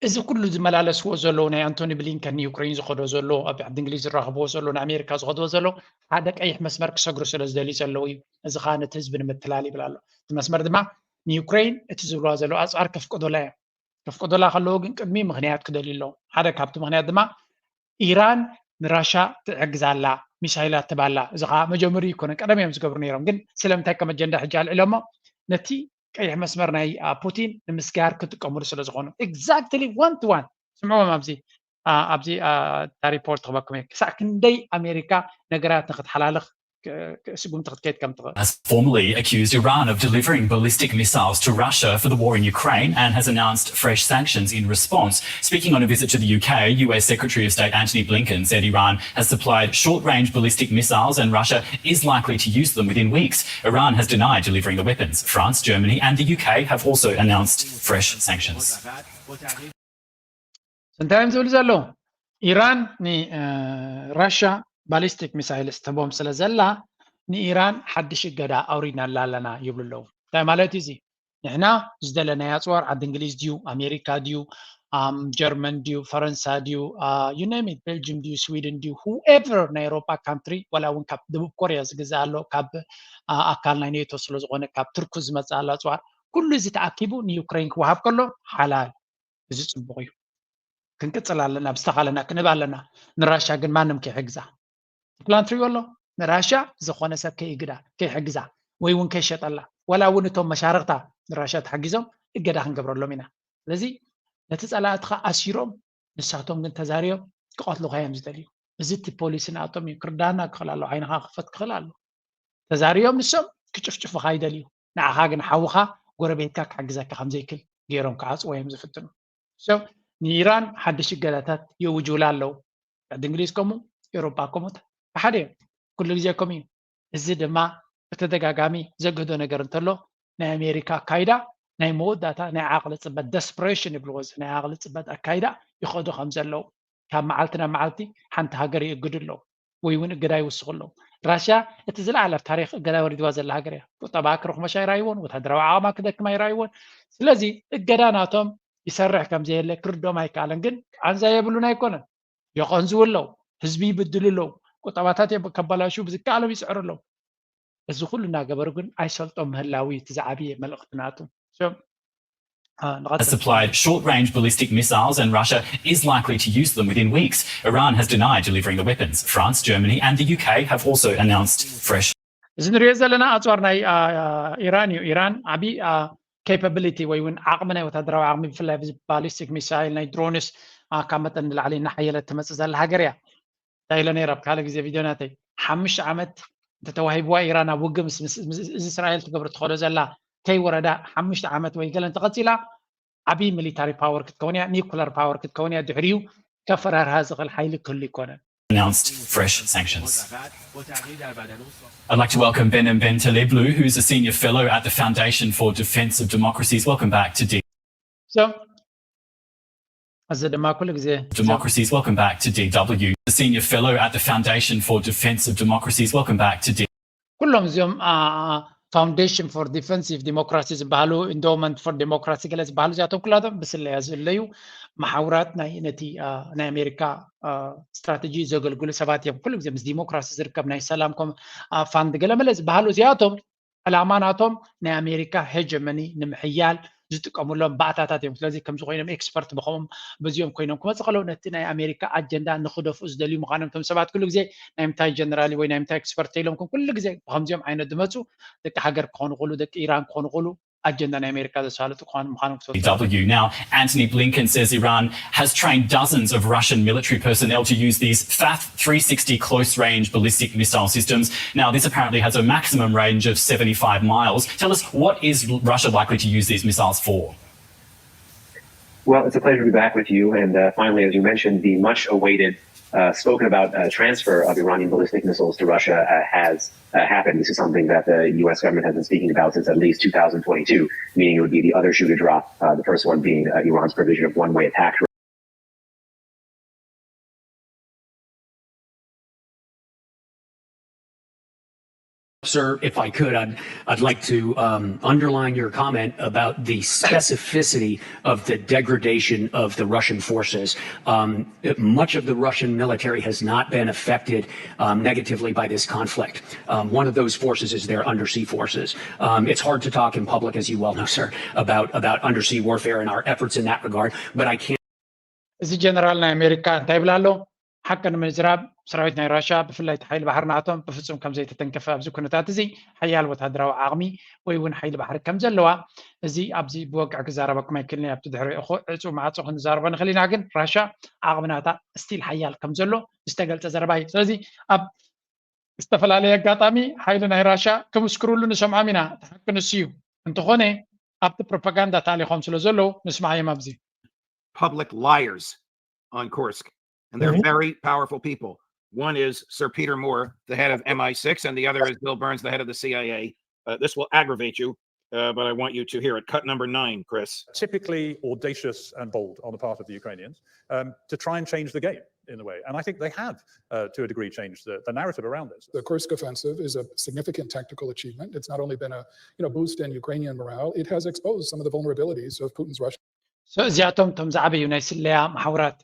እዚ ኩሉ ዝመላለስዎ ዘለዉ ናይ ኣንቶኒ ብሊንከን ንዩክሬን ዝኸዶ ዘሎ ኣብ ዓዲ እንግሊዝ ዝራኸብዎ ዘሎ ንኣሜሪካ ዝኸድዎ ዘሎ ሓደ ቀይሕ መስመር ክሰግሩ ስለ ዝደልዩ ዘለዉ እዩ። እዚ ከዓ ነቲ ህዝቢ ንምትላል ይብል ኣሎ። እቲ መስመር ድማ ንዩክሬን እቲ ዝብልዋ ዘለዉ ኣፅዋር ከፍቅዶላ እዮም። ከፍቅዶላ ከለዉ ግን ቅድሚ ምክንያት ክደልዩ ኣለዉ። ሓደ ካብቲ ምክንያት ድማ ኢራን ንራሻ ትዕግዛላ ሚሳይላት ትባላ እዚ ከዓ መጀመሪ ይኮነ ቀደም እዮም ዝገብሩ ነይሮም ግን ስለምንታይ ከም ኣጀንዳ ሕጂ ኣልዕሎሞ ነቲ ቀይሕ መስመር ናይ ፑቲን ንምስጋር ክጥቀምሉ ስለ ዝኾኑ exactly one to one ስምዕዎም ኣብዚ ኣብዚ እታ ሪፖርት ክበኩም እየ ክሳዕ ክንደይ ኣሜሪካ ነገራት ንክትሓላልኽ ስጉምቲ ክትከይድ ከም ትኽእል has formally accused Iran of delivering ballistic missiles to Russia for the war in Ukraine and has announced fresh sanctions in response. Speaking on a visit to the U K, U S Secretary of State Antony Blinken said Iran has supplied short range ballistic missiles and Russia is likely to use them within weeks. Iran has denied delivering the weapons. France, Germany, and the U K have also announced fresh sanctions. እንታይ እዮም ዝብሉ ዘለዉ? ኢራን ንራሻ ባሊስቲክ ሚሳይልስ ትህቦም ስለ ዘላ ንኢራን ሓድሽ እገዳ ኣውሪድናላ ኣለና ይብሉ ኣለዉ። እንታይ ማለት እዩ እዚ? ንሕና ዝደለናዮ ኣፅዋር ዓዲ እንግሊዝ ድዩ፣ ኣሜሪካ ድዩ፣ ጀርመን ድዩ፣ ፈረንሳ ድዩ፣ ዩኔሚት፣ ቤልጅም ድዩ፣ ስዊድን ድዩ፣ ሁኤቨር ናይ ኤሮፓ ካንትሪ፣ ዋላ እውን ካብ ደቡብ ኮርያ ዝግዛእ ኣሎ፣ ካብ ኣካል ናይ ኔቶ ስለዝኾነ ካብ ቱርክ ዝመፅእ ኣሎ ኣፅዋር፣ ኩሉ እዚ ተኣኪቡ ንዩክሬን ክወሃብ ከሎ ሓላል፣ እዚ ፅቡቕ እዩ። ክንቅፅል ኣለና፣ ብዝተኻለና ክንህብ ኣለና። ንራሻ ግን ማንም ከይሕግዛ ፕላን ትሪዮ ኣሎ። ንራሻ ዝኾነ ሰብ ከይግዳ ከይሕግዛ ወይ እውን ከይሸጠላ፣ ዋላ እውን እቶም መሻርክታ ንራሻ ተሓጊዞም እገዳ ክንገብረሎም ኢና። ስለዚ ነቲ ፀላእትኻ ኣሲሮም ንሳቶም ግን ተዛሪዮም ክቐትሉኻ እዮም ዝደልዩ። እዚ እቲ ፖሊሲ ንኣቶም እዩ። ክርዳና ክኽእል ኣሎ፣ ዓይንኻ ክፈት ክኽእል ኣሎ። ተዛሪዮም ንሶም ክጭፍጭፉኻ ይደልዩ። ንዓኻ ግን ሓውኻ ጎረቤትካ ክሕግዘካ ከምዘይክል ገይሮም ክዓፅዎ እዮም ዝፍትኑ። So ንኢራን ሓድሽ እገዳታት የውጅውላ ኣለዉ። ዓዲ እንግሊዝ ከምኡ፣ ኤውሮጳ ከምኡ ሓደ እዮም። ኩሉ ግዜ ከምኡ እዩ። እዚ ድማ ብተደጋጋሚ ዘግህዶ ነገር እንተሎ ናይ ኣሜሪካ ኣካይዳ ናይ መወዳእታ ናይ ዓቕሊ ፅበት ደስፕሬሽን ይብልዎ፣ እዚ ናይ ዓቕሊ ፅበት ኣካይዳ ይኸዱ ከም ዘለዉ ካብ መዓልቲ ናብ መዓልቲ ሓንቲ ሃገር ይእግዱ ኣለዉ ወይ እውን እገዳ ይውስኹ ኣለዉ። ራሽያ እቲ ዝለዓለ ኣብ ታሪክ እገዳ ወሪድዋ ዘላ ሃገር እያ። ቁጠባ ክርኽመሻ ይራይዎን ወታደራዊ ዓቕማ ክደክማ ይራይዎን። ስለዚ እገዳ ናቶም ይሰርሕ ከም ዘየለ ክርዶም ኣይከኣለን። ግን ቃንዛ የብሉን ኣይኮነን፣ የቐንዝው ኣለዉ፣ ህዝቢ ይብድሉ ኣለዉ፣ ቁጠባታት የብ- ከባላሹ ብዝከኣሎም ይፅዕሩ ኣለዉ። እዚ ኩሉ እናገበሩ ግን ኣይሰልጦም ምህላዊ እቲ ዝዓብየ መልእኽቲ ናቱ። So, uh, has supplied short range ballistic missiles, and Russia is likely to use them within weeks. Iran has denied delivering the weapons. France, Germany, and the U K have also announced fresh. እዚ ንሪኦ ዘለና ኣፅዋር ናይ ኢራን እዩ። ኢራን ዓብዪ ኬፓቢሊቲ ወይ እውን ዓቕሚ ናይ ወታደራዊ ዓቕሚ ብፍላይ ባሊስቲክ ሚሳይል ናይ ድሮንስ ካብ መጠን ንላዕሊ እናሓየለት ትመፅእ ዘላ ሃገር እያ። እንታይ ኢለ ነይረ ኣብ ካልእ ግዜ ቪድዮ ናተይ ሓሙሽተ ዓመት እንተተዋሂብዋ ኢራን ኣብ ውግእ ምስ እስራኤል ትገብር ትኸዶ ዘላ ከይወረዳ ሓሙሽተ ዓመት ወይ ገለ እንተቐፂላ ዓብዪ ሚሊታሪ ፓወር ክትከውን እያ፣ ኒኩለር ፓወር ክትከውን እያ። ድሕሪኡ ከፈራርሃ ዝኽእል ሓይሊ ክህሉ ይኮነን። Announced fresh sanctions. I'd like to welcome Behnam Ben Taleblu, who's a senior fellow at the Foundation for Defense of Democracies. Welcome back to D. So, እዚ ድማ ኩሉ ግዜ Democracies. Welcome back to D W, a senior fellow at the Foundation for Defense of Democracies. Welcome back to D. ኩሎም እዚኦም Foundation for Defense of Democracy ዝበሃሉ፣ Endowment for Democracy ገለ ዝበሃሉ እዚኣቶም ኩላቶም ብስለያ ዝእለዩ መሓውራት ናይ ነቲ ናይ ኣሜሪካ ስትራተጂ ዘገልግሉ ሰባት እዮም። ኩሉ ግዜ ምስ ዲሞክራሲ ዝርከብ ናይ ሰላም ፋንድ ገለመለ ዝበሃሉ እዚኣቶም ዕላማ ናቶም ናይ ኣሜሪካ ሄጀመኒ ንምሕያል ዝጥቀሙሎም ባእታታት እዮም። ስለዚ ከምዚ ኮይኖም ኤክስፐርት ብኸምኦም በዚኦም ኮይኖም ክመፁ ከለዉ ነቲ ናይ ኣሜሪካ ኣጀንዳ ንክደፍኡ ዝደልዩ ምዃኖም እቶም ሰባት ኩሉ ግዜ ናይ ምንታይ ጀነራል ወይ ናይ ምንታይ ኤክስፐርት ኢሎም ኩሉ ግዜ ብከምዚኦም ዓይነት ዝመፁ ደቂ ሃገር ክኾኑ ክእሉ ደቂ ኢራን ክኾኑ ክእሉ ኣጀንዳ ናይ ኣሜሪካ ዘሳልጡ ክኾኑ ምዃኖም ክትፈልጡ። W now, Antony Blinken says Iran has trained dozens of Russian military personnel to use these Fath three sixty close-range ballistic missile systems. Now, this apparently has a maximum range of seventy-five miles. Tell us, what is Russia likely to use these missiles for? Well, it's a pleasure to be back with you. And uh, finally, as you mentioned, the much awaited, uh, spoken about uh, transfer of Iranian ballistic missiles to Russia uh, has uh, happened. This is something that the U S government has been speaking about since at least two thousand twenty-two, meaning it would be the other shoe to drop, uh, the first one being uh, Iran's provision of one way attack. Sir, if I could, I'd, I'd like to um, underline your comment about the specificity of the degradation of the Russian forces. Um, much of the Russian military has not been affected um, negatively by this conflict. Um, one of those forces is their undersea forces. Um, it's hard to talk in public, as you well know, sir, about, about undersea warfare and our efforts in that regard, but I can እዚ ጀነራል ናይ ኣሜሪካ እንታይ ይብል ኣሎ? ሓቂ ንምዝራብ ሰራዊት ናይ ራሽያ ብፍላይ እቲ ሓይሊ ባሕሪ ናቶም ብፍፁም ከም ዘይተተንከፈ ኣብዚ ኩነታት እዚ ሓያል ወታደራዊ ዓቕሚ ወይ እውን ሓይሊ ባሕሪ ከም ዘለዋ እዚ ኣብዚ ብወግዒ ክዛረበኩም ኣይክእልን እየ። ኣብቲ ድሕሪ እኹ ዕፁ ማዕፆ ክንዛረቦ ንኽእል ኢና። ግን ራሽያ ዓቕሚ ናታ ስቲል ሓያል ከም ዘሎ ዝተገልፀ ዘረባ እዩ። ስለዚ ኣብ ዝተፈላለየ ኣጋጣሚ ሓይሊ ናይ ራሽያ ክምስክርሉ ንሰምዖም ኢና። እቲ ሓቂ ንሱ እዩ። እንተኾነ ኣብቲ ፕሮፓጋንዳ ተኣሊኾም ስለ ዘለዉ ንስማዓዮም ኣብዚ። Public liars on Kursk, and they're very powerful people. One is Sir Peter Moore, the head of M I six, and the other is Bill Burns, the head of the C I A. Uh, this will aggravate you. uh, but I want you to hear it. Cut number nine, Chris. Typically audacious and bold on the part of the Ukrainians um, to try and change the game in a way. And I think they have, uh, to a degree, changed the, the narrative around this. The Kursk offensive is a significant tactical achievement. It's not only been a you know boost in Ukrainian morale, it has exposed some of the vulnerabilities of Putin's Russia. እዚኣቶም እቶም ዝዓበዩ ናይ ስለያ መሓውራት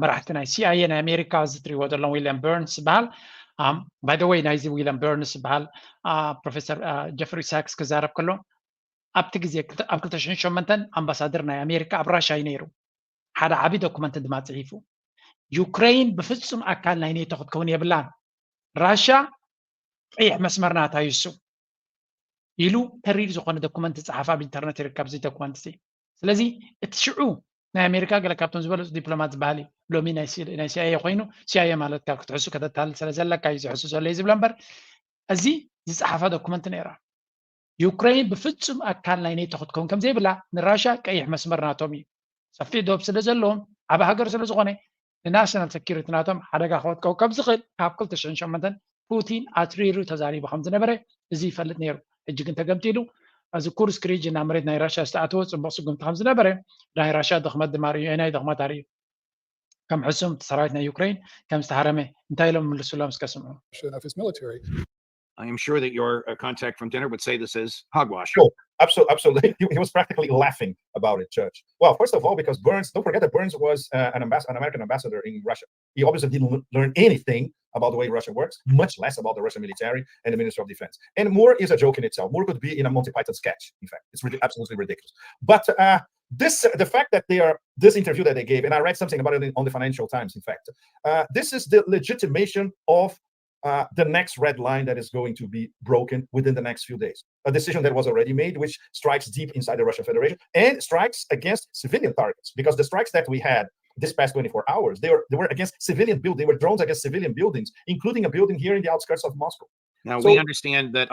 መራሕቲ ናይ ሲኣይኤ ናይ ኣሜሪካ እዚ ትሪእዎ ዘለኹም ዊልያም በርንስ ዝበሃል። ባይ ወይ ናይዚ ዊልያም በርንስ ዝበሃል ፕሮፌሰር ጀፍሪ ሳክስ ክዛረብ ከሎ ኣብቲ ግዜ ኣብ ክልተ ሽሕን ሸሞንተን ኣምባሳደር ናይ ኣሜሪካ ኣብ ራሻ እዩ ነይሩ። ሓደ ዓብዪ ዶኩመንት ድማ ፅሒፉ ዩክሬን ብፍፁም ኣካል ናይ ኔቶ ክትከውን የብላን፣ ራሻ ቀይሕ መስመር ናታ እዩ እሱ ኢሉ ተሪር ዝኾነ ዶኩመንት ዝፀሓፈ ኣብ ኢንተርነት ይርከብ እዚ ዶኩመንት እዚ። ስለዚ እቲ ሽዑ ናይ ኣሜሪካ ገለ ካብቶም ዝበለፁ ዲፕሎማት ዝበሃል እዩ። ሎሚ ናይ ሲኣይኤ ኮይኑ ሲኣይኤ ማለት ካብ ክትሕሱ ከተታልል ስለ ዘለካ እዩ ዝሕሱ ዘሎ እዩ ዝብሎ እምበር እዚ ዝፀሓፈ ዶኩመንት ነይራ። ዩክሬን ብፍፁም ኣካል ናይ ኔቶ ክትከውን ከም ዘይብላ ንራሻ ቀይሕ መስመር ናቶም እዩ። ሰፊሕ ዶብ ስለ ዘለዎም ዓብ ሃገር ስለ ዝኾነ ንናሽናል ሰኪሪቲ ናቶም ሓደጋ ክወጥቀው ከም ዝኽእል ካብ ክልተ ሽሕን ሸሞንተን ፑቲን ኣትሪሩ ተዛሪቡ ከም ዝነበረ እዚ ይፈልጥ ነይሩ። ሕጂ ግን ተገምጢሉ። እዚ ኩርስክ ሪጅን ኣብ መሬት ናይ ራሽያ ዝተኣተወ ፅቡቕ ስጉምቲ ከም ዝነበረ ናይ ራሽያ ድኽመት ድማ ርእዩ፣ ናይ ድኽመት ኣርእዩ። ከም ሕሱም እቲ ሰራዊት ናይ ዩክሬን ከም ዝተሃረመ እንታይ ኢሎም ምልሱሎም እስከ ስምዑ። Of his military. I am sure that your uh, contact from dinner would say this is hogwash. Sure, absolutely, absolutely. He, he was practically laughing about it, Church. Well, first of all, because Burns, don't forget that Burns was uh, an, ambas- an American ambassador in Russia. He obviously didn't l- learn anything about the way Russia works, much less about the Russian military and the Ministry of Defense. And Moore is a joke in itself. Moore could be in a Monty Python sketch. In fact, it's really absolutely ridiculous. But uh, this, the fact that they are this interview that they gave, and I read something about it in- on the Financial Times. In fact, uh, this is the legitimation of uh, the next red line that is going to be broken within the next few days. A decision that was already made, which strikes deep inside the Russian Federation and strikes against civilian targets, because the strikes that we had this past twenty-four hours, they were, they were against civilian buildings, they were drones against civilian buildings, including a building here in the outskirts of Moscow. Now, So- we understand that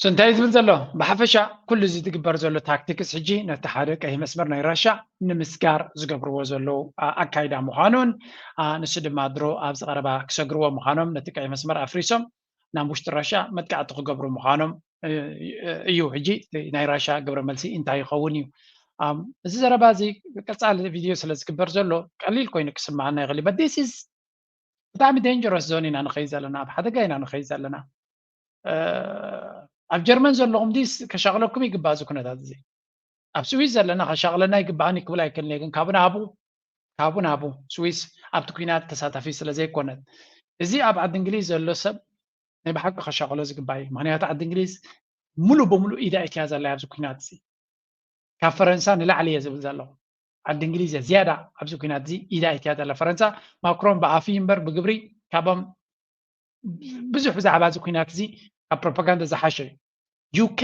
So እንታይ ዝብል ዘሎ ብሓፈሻ ኩሉ እዚ ዝግበር ዘሎ ታክቲክስ ሕጂ ነቲ ሓደ ቀይሕ መስመር ናይ ራሻ ንምስጋር ዝገብርዎ ዘለዉ ኣካይዳ ምዃኑን ንሱ ድማ ድሮ ኣብዚ ቀረባ ክሰግርዎ ምዃኖም ነቲ ቀይሕ መስመር ኣፍሪሶም ናብ ውሽጢ ራሻ መጥቃዕቲ ክገብሩ ምዃኖም እዩ። ሕጂ ናይ ራሻ ግብረ መልሲ እንታይ ይኸውን እዩ? እዚ ዘረባ እዚ ቀፃሊ ቪድዮ ስለ ዝግበር ዘሎ ቀሊል ኮይኑ ክስምዓና ይኽእል እዩ። This is ብጣዕሚ dangerous zone ኢና ንኸይድ ዘለና፣ ኣብ ሓደጋ ኢና ንኸይድ ዘለና። ኣብ ጀርመን ዘለኹም ድስ ከሻቕለኩም ይግባእ እዚ ኩነታት እዚ። ኣብ ስዊስ ዘለና ከሻቕለና ይግባእኒ ክብል ኣይክእልን እየ፣ ግን ካብ ናብኡ ካብ ናብኡ ስዊስ ኣብቲ ኩናት ተሳታፊ ስለ ዘይኮነት፣ እዚ ኣብ ዓዲ እንግሊዝ ዘሎ ሰብ ናይ ብሓቂ ከሻቕሎ ዝግባእ እዩ። ምኽንያቱ ዓዲ እንግሊዝ ሙሉ ብሙሉ ኢዳ እትያ ዘላ ኣብዚ ኩናት እዚ። ካብ ፈረንሳ ንላዕሊ እየ ዝብል ዘለኹ። ዓዲ እንግሊዝ እያ ዝያዳ ኣብዚ ኩናት እዚ ኢዳ እትያ ዘላ። ፈረንሳ ማክሮን ብኣፍ እዩ እምበር ብግብሪ ካብኦም ብዙሕ ብዛዕባ እዚ ኩናት እዚ ካብ ፕሮፓጋንዳ ዝሓሸ እዩ። ዩኬ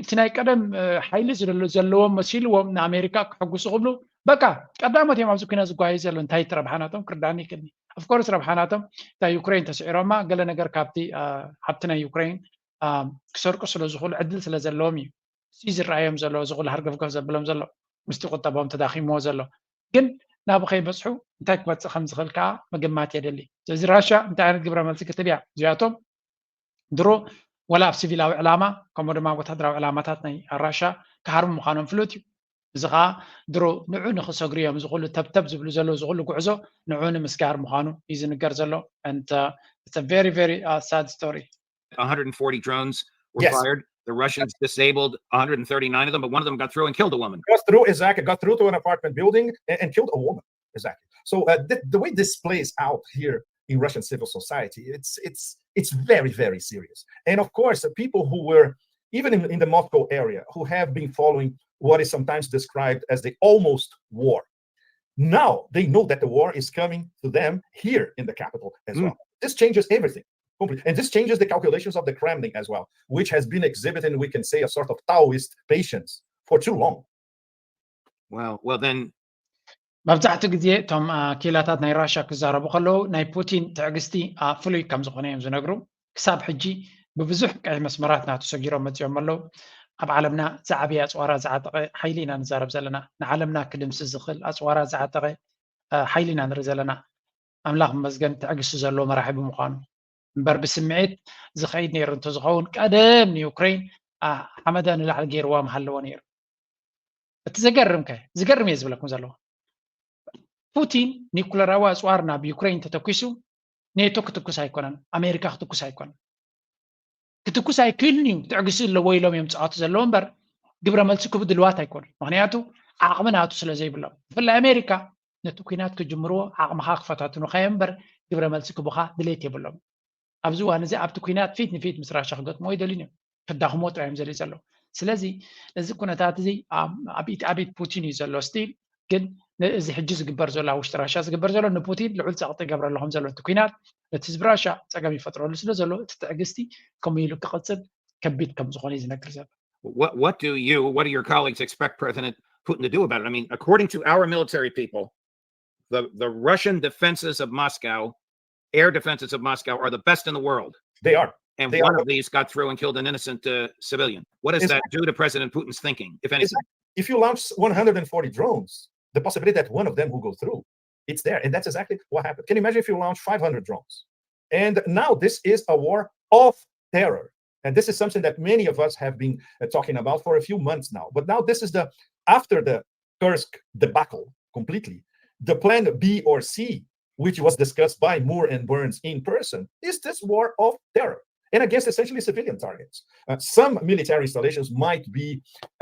እቲ ናይ ቀደም ሓይሊ ዘለዎም መሲልዎም ንኣሜሪካ ክሕጉሱ ክብሉ በቃ ቀዳሞት እዮም ኣብዚ ኩናት ዝጓዩ ዘሎ። እንታይ እቲ ረብሓ ናቶም ክርዳኒ ይክእልኒ። ኦፍኮርስ ረብሓ ናቶም እታ ዩክሬን ተስዒሮማ ገለ ነገር ካብቲ ሃብቲ ናይ ዩክሬን ክሰርቁ ስለ ዝኽእሉ ዕድል ስለ ዘለዎም እዩ እዚ ዝረኣዮም ዘሎ እዚ ኩሉ ሃርገፍገፍ ዘብሎም ዘሎ ምስቲ ቁጠቦም ተዳኺምዎ ዘሎ። ግን ናብ ከይበፅሑ እንታይ ክመፅእ ከም ዝኽእል ከዓ ምግማት የደሊ። ስለዚ ራሻ እንታይ ዓይነት ግብረ መልሲ ክትብ እያ? እዚኣቶም ድሮ ወላ ኣብ ሲቪላዊ ዕላማ ከምኡ ድማ ወታደራዊ ዕላማታት ናይ ራሻ ክሃርሙ ምዃኖም ፍሉጥ እዩ። እዚ ከዓ ድሮ ንዑ ንክሰግሩ እዮም እዚ ኩሉ ተብተብ ዝብሉ ዘለዉ እዚ ኩሉ ጉዕዞ ንዑ ንምስጋር ምዃኑ እዩ ዝንገር ዘሎ። And uh, it's a very very uh, sad story. one hundred forty drones were Yes. fired. The Russians disabled one hundred thirty-nine of them, but one of them got through and killed a woman. Got through, exactly, got through to an apartment building and, and killed a woman. Exactly. So uh, the, the way this plays out here in Russian civil society, it's it's it's very, very serious. And of course, uh, people who were even in, in the Moscow area who have been following what is sometimes described as the almost war, now they know that the war is coming to them here in the capital as Mm. well. This changes everything completely. And this changes the calculations of the Kremlin as well, which has been exhibiting, we can say, a sort of Taoist patience for too long. Well, well then, መብዛሕትኡ ግዜ እቶም ክኢላታት ናይ ራሻ ክዛረቡ ከለዉ ናይ ፑቲን ትዕግስቲ ፍሉይ ከም ዝኾነ እዮም ዝነግሩ። ክሳብ ሕጂ ብብዙሕ ቀይሕ መስመራት ናቱ ሰጊሮም መፂኦም ኣለዉ። ኣብ ዓለምና ዝዓበየ ኣፅዋራ ዝዓጠቐ ሓይሊ ኢና ንዛረብ ዘለና። ንዓለምና ክድምስስ ዝኽእል ኣፅዋራ ዝዓጠቐ ሓይሊ ኢና ንርኢ ዘለና። ኣምላኽ ይመስገን ትዕግስቲ ዘለዎ መራሒ ብምዃኑ። እምበር ብስምዒት ዝኸይድ ነይሩ እንተዝኸውን ቀደም ንዩክሬን ሓመዳ ንላዕሊ ገይርዋ ምሃለዎ ነይሩ። እቲ ዘገርም ከ ዝገርም እየ ዝብለኩም ዘለኹ፣ ፑቲን ኒኩለራዊ ኣፅዋር ናብ ዩክሬን ተተኪሱ ኔቶ ክትኩስ ኣይኮነን፣ ኣሜሪካ ክትኩስ ኣይኮነን። ክትኩስ ኣይክእልን እዩ፣ ትዕግስቲ ኣለዎ ኢሎም እዮም ዝፃወቱ ዘለዉ እምበር ግብረ መልሲ ክህቡ ድልዋት ኣይኮኑን። ምክንያቱ ዓቕሚ ናቱ ስለ ዘይብሎም፣ ብፍላይ ኣሜሪካ ነቲ ኩናት ክጅምርዎ ዓቕምኻ ክፈታትኑኻ እዮም እምበር ግብረ መልሲ ክቡኻ ድሌት የብሎም። ኣብዚ እዋን እዚ ኣብቲ ኩናት ፊት ንፊት ምስ ራሻ ክገጥሞ ኣይደልን እዮም፣ ክዳኽሞ ጥራይ እዮም ዘልዩ ዘለዉ። ስለዚ እዚ ኩነታት እዚ ኣብ ኢት ኣብ ኢት ፑቲን እዩ ዘሎ ስቲል። ግን እዚ ሕጂ ዝግበር ዘሎ ኣብ ውሽጢ ራሻ ዝግበር ዘሎ ንፑቲን ልዑል ፀቕጢ ይገብረሉ ከም ዘሎ እቲ ኩናት ነቲ ህዝቢ ራሻ ፀገም ይፈጥረሉ ስለ ዘሎ እቲ ትዕግስቲ ከምኡ ኢሉ ክቕፅል ከቢድ ከም ዝኾነ እዩ ዝነግር ዘሎ። What what do you what do your colleagues expect President Putin to do about it? I mean, according to our military people, the the Russian defenses of Moscow, air defenses of Moscow, are the best in the world. They are. And They one are. of these got through and killed an innocent uh, civilian. What does Is- that do to President Putin's thinking, if anything? If you launch one hundred forty drones, the possibility that one of them will go through, it's there, and that's exactly what happened. Can you imagine if you launch five hundred drones? And now this is a war of terror. And this is something that many of us have been uh, talking about for a few months now. But now this is the, after the Kursk debacle completely, the plan B or C, which was discussed by Moore and Burns in person, is this war of terror and against essentially civilian targets. Uh, some military installations might be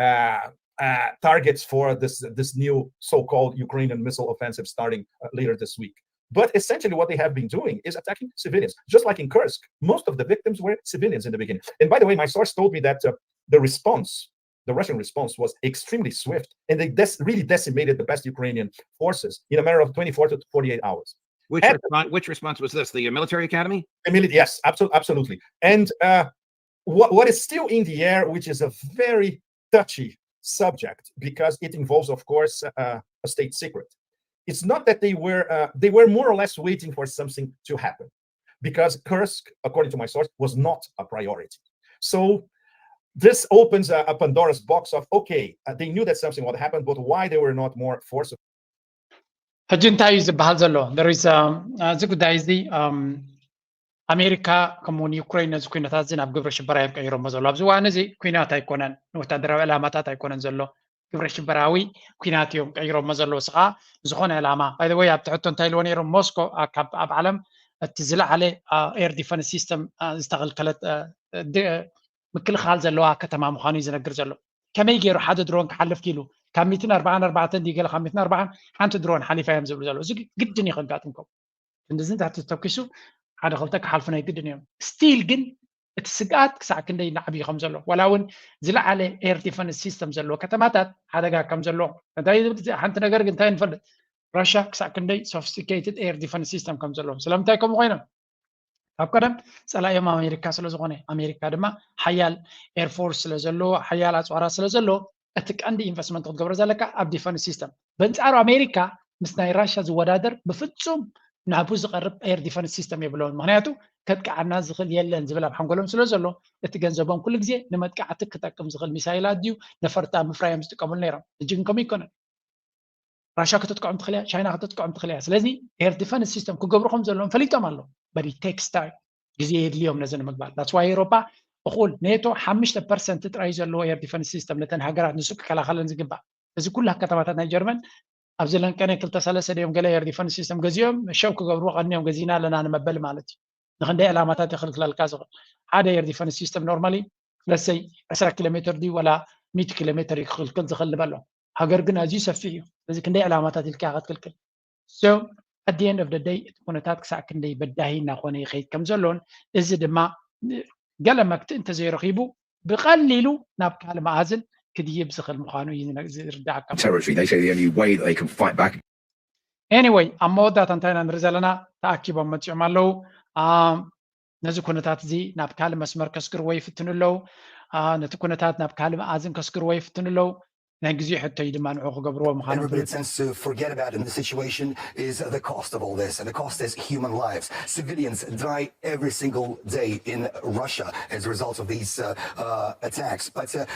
uh, uh, targets for this, this new so-called Ukrainian missile offensive starting uh, later this week. But essentially, what they have been doing is attacking civilians, just like in Kursk. Most of the victims were civilians in the beginning. And by the way, my source told me that uh, the response, the Russian response, was extremely swift, and they dec- really decimated the best Ukrainian forces in a matter of twenty-four to forty-eight hours. Which And- response? Which response was this? The uh, military academy? Immediately, yes, absolutely, absolutely. And uh, what, what is still in the air, which is a very touchy subject, because it involves, of course, uh, a state secret. It's not that they were uh, they were more or less waiting for something to happen, because Kursk, according to my source, was not a priority. So this opens a, a Pandora's box of, okay, uh, they knew that something would happen, but why they were not more forceful? ሕጂ እንታይ እዩ ዝበሃል ዘሎ? There is, um, እዚ ጉዳይ እዚ፣ um, ኣሜሪካ ከምኡውን ዩክሬን ነዚ ኩነታት እዚ ናብ ግብረ ሽበራ እዮም ቀይሮሞ ዘሎ። ኣብዚ እዋን እዚ ኩናት ኣይኮነን፣ ንወታደራዊ ዕላማታት ኣይኮነን ዘሎ፣ ግብረ ሽበራዊ ኩናት እዮም ቀይሮሞ ዘለዉ። ስኻ ዝኾነ ዕላማ፣ by the way፣ ኣብቲ ሕቶ እንታይ ኢልዎ ነይሮም? ሞስኮ ኣብ ዓለም እቲ ዝለዓለ air defense system ዝተኸልከለት ምክልኻል ዘለዋ ከተማ ምዃኑ እዩ ዝነግር ዘሎ። ከመይ ገይሩ ሓደ ድሮን ክሓልፍ ኪሉ? ካብ ሚእትን ኣርባዓን ኣርባዕተን ድዩ ገለ ካብ ሚእትን ኣርባዓን ሓንቲ ድሮን ሓሊፋ እዮም ዝብሉ ዘለዉ። እዚ ግድን እዩ ከጋጥምኩም። ክንድዚ እንተ ተተኪሱ ሓደ ክልተ ክሓልፉ ናይ ግድን እዮም። ስቲል ግን እቲ ስግኣት ክሳዕ ክንደይ ንዓብዩ ከም ዘሎ፣ ዋላ እውን ዝለዓለ air defense system ዘለዎ ከተማታት ሓደጋ ከም ዘለዎ እንታይ ሓንቲ ነገር ግን እንታይ ንፈልጥ? ራሽያ ክሳዕ ክንደይ sophisticated air defense system ከም ዘለዎም። ስለምንታይ ከምኡ ኮይኖም? ካብ ቀደም ፀላእዮም ኣሜሪካ ስለ ዝኾነ፣ ኣሜሪካ ድማ ሓያል air force ስለ ዘለዎ፣ ሓያል ኣፅዋራት ስለ ዘለዎ፣ እቲ ቀንዲ ኢንቨስትመንት ክትገብሮ ዘለካ ኣብ defense system። በንፃሩ ኣሜሪካ ምስ ናይ ራሽያ ዝወዳደር ብፍፁም ናብኡ ዝቐርብ air defense system የብለውን። ምክንያቱ ከጥቅዓና ዝኽእል የለን ዝብል ኣብ ሓንጎሎም ስለ ዘሎ፣ እቲ ገንዘቦም ኩሉ ግዜ ንመጥቃዕቲ ክጠቅም ዝኽእል ሚሳይላት ድዩ ነፈርቲ ኣብ ምፍራዮም ዝጥቀምሉ ነይሮም። ሕጂ ግን ከምኡ ይኮነን። ራሽያ ከተጥቅዖም ትኽእል እያ፣ ቻይና ከተጥቅዖም ትኽእል እያ። ስለዚ air defense system ክገብሩ ከም ዘለዎም ፈሊጦም ኣለዉ። But it takes time፣ ግዜ የድልዮም ነዚ ንምግባር። That's why ኤውሮጳ እኹል ኔቶ ሓሙሽተ ፐርሰንት ጥራይ ዘለዎ air defense system ነተን ሃገራት ንሱ ክከላኸለን ዝግባእ። እዚ ኩሉ ከተማታት ናይ ጀርመን ኣብዚ ለንቀነ ክልተ ሰለስተ ድዮም ገለ air defense system ገዚኦም ሸው ክገብርዎ ቀንዮም ገዚእና ኣለና ንመበሊ ማለት እዩ። ንክንደይ ዕላማታት የኽልክለልካ ዝኽእል ሓደ air defense system normally let's say ዕስራ ኪሎ ሜትር ድዩ ወላ ሚእቲ ኪሎ ሜትር እዩ ክኽልክል ዝኽእል ንበሎ። ሃገር ግን ኣዝዩ ሰፊሕ እዩ። ስለዚ ክንደይ ዕላማታት ኢልካ ክትክልክል? So at the end of the day እቲ ኩነታት ክሳዕ ክንደይ በዳሂ እናኾነ ይኸይድ ከም ዘሎን እዚ ድማ ገለ መክትእ እንተዘይረኺቡ ብቐሊሉ ናብ ካልእ መኣዝን ክድይብ ዝኽእል ምዃኑ እዩ ዝነ- ዝርዳእካ። territory. They say the only way that they can fight back Anyway ኣብ መወዳእታ እንታይ ኢና ንርኢ ዘለና? ተኣኪቦም መፂኦም ኣለዉ። አ፣ ነዚ ኩነታት እዚ ናብ ካልእ መስመር ከስግርዎ ይፍትኑ ኣለዉ። አ፣ ነቲ ኩነታት ናብ ካልእ መኣዝን ከስግርዎ ይፍትኑ ኣለዉ። ናይ ግዜ ሕቶ እዩ ድማ ንዑ ክገብርዎ ምዃኖም Everybody tends to forget about in the situation is the cost of all this, and the cost is human lives. Civilians die every single day in Russia as a result of these uh, uh, attacks. But uh,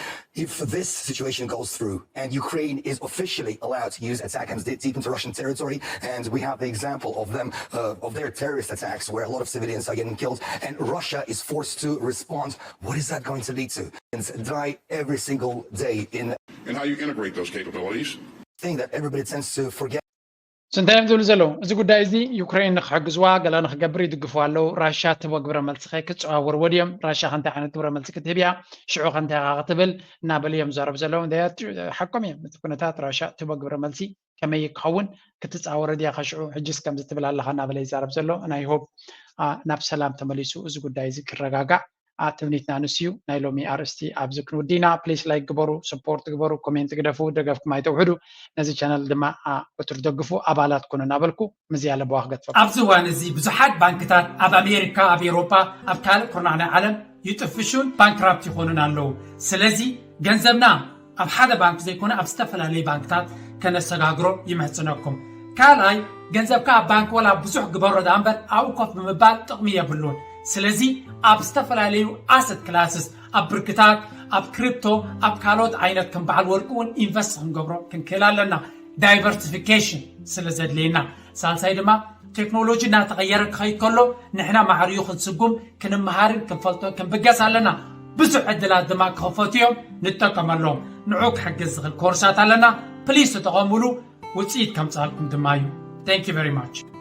if this situation goes through and Ukraine is officially allowed to use attack guns deep into Russian territory, and we have the example of them, uh, of their terrorist attacks where a lot of civilians are getting killed, and Russia is forced to respond, what is that going to lead to? Die every single day in and how you integrate those capabilities. Thing that everybody tends to forget. እንታይ እዮም ዝብሉ ዘለዉ? እዚ ጉዳይ እዚ ዩክሬን ንክሕግዝዋ ገለ ንክገብር ይድግፉ ኣለዉ። ራሻ ትቦ ግብረ መልሲ ከ ክፀዋወርዎ ድዮም? ራሻ ከንታይ ዓይነት ግብረ መልሲ ክትህብ እያ? ሽዑ ከንታይ ኢኻ ክትብል እናበሉ እዮም ዝዛረቡ ዘለዉ። ሓቆም እዮም። እቲ ኩነታት ራሻ ትቦ ግብረ መልሲ ከመይ ክኸውን ክትፃወሮ ድያ ከሽዑ ሕጅስ ከምዚ ትብል ኣለኻ እናበለ ይዛረብ ዘሎ ናይ ሆብ ናብ ሰላም ተመሊሱ እዚ ጉዳይ እዚ ክረጋጋዕ ትምኒትና ንሱ እዩ። ናይ ሎሚ ኣርእስቲ ኣብዚ ክንውዲና ፕሊስ ላይክ ግበሩ፣ ሰፖርት ግበሩ፣ ኮሜንት ግደፉ፣ ደገፍኩም ኣይተውሕዱ። ነዚ ቻነል ድማ ወትሩ ደግፉ፣ ኣባላት ኩኑ እናበልኩ ምዚ ኣለበዋ ክገጥፈኩም። ኣብዚ እዋን እዚ ብዙሓት ባንክታት ኣብ ኣሜሪካ፣ ኣብ ኤሮፓ፣ ኣብ ካልእ ኩርናዕ ናይ ዓለም ይጥፍሹን ባንክራፕት ይኾኑን ኣለዉ። ስለዚ ገንዘብና ኣብ ሓደ ባንክ ዘይኮነ ኣብ ዝተፈላለዩ ባንክታት ከነሰጋግሮ ይምሕጽነኩም። ካልኣይ ገንዘብካ ኣብ ባንክ ወላ ብዙሕ ግበሮ ደኣ እምበር ኣብኡ ኮፍ ብምባል ጥቕሚ የብሉን። ስለዚ ኣብ ዝተፈላለዩ ኣሰት ክላስስ ኣብ ብርክታት ኣብ ክሪፕቶ ኣብ ካልኦት ዓይነት ከም በዓል ወርቂ እውን ኢንቨስት ክንገብሮ ክንክእል ኣለና። ዳይቨርሲፊኬሽን ስለ ዘድልየና። ሳልሳይ ድማ ቴክኖሎጂ እናተቐየረ ክኸይድ ከሎ ንሕና ማዕሪኡ ክንስጉም ክንመሃርን ክንፈልጦ ክንብገስ ኣለና። ብዙሕ ዕድላት ድማ ክኸፈቱ እዮም፣ ንጠቀመሎም። ንዑ ክሕግዝ ዝኽእል ኮርሳት ኣለና። ፕሊስ ተጠቐሙሉ፣ ውፅኢት ከምፅኣልኩም ድማ እዩ። Thank you very much።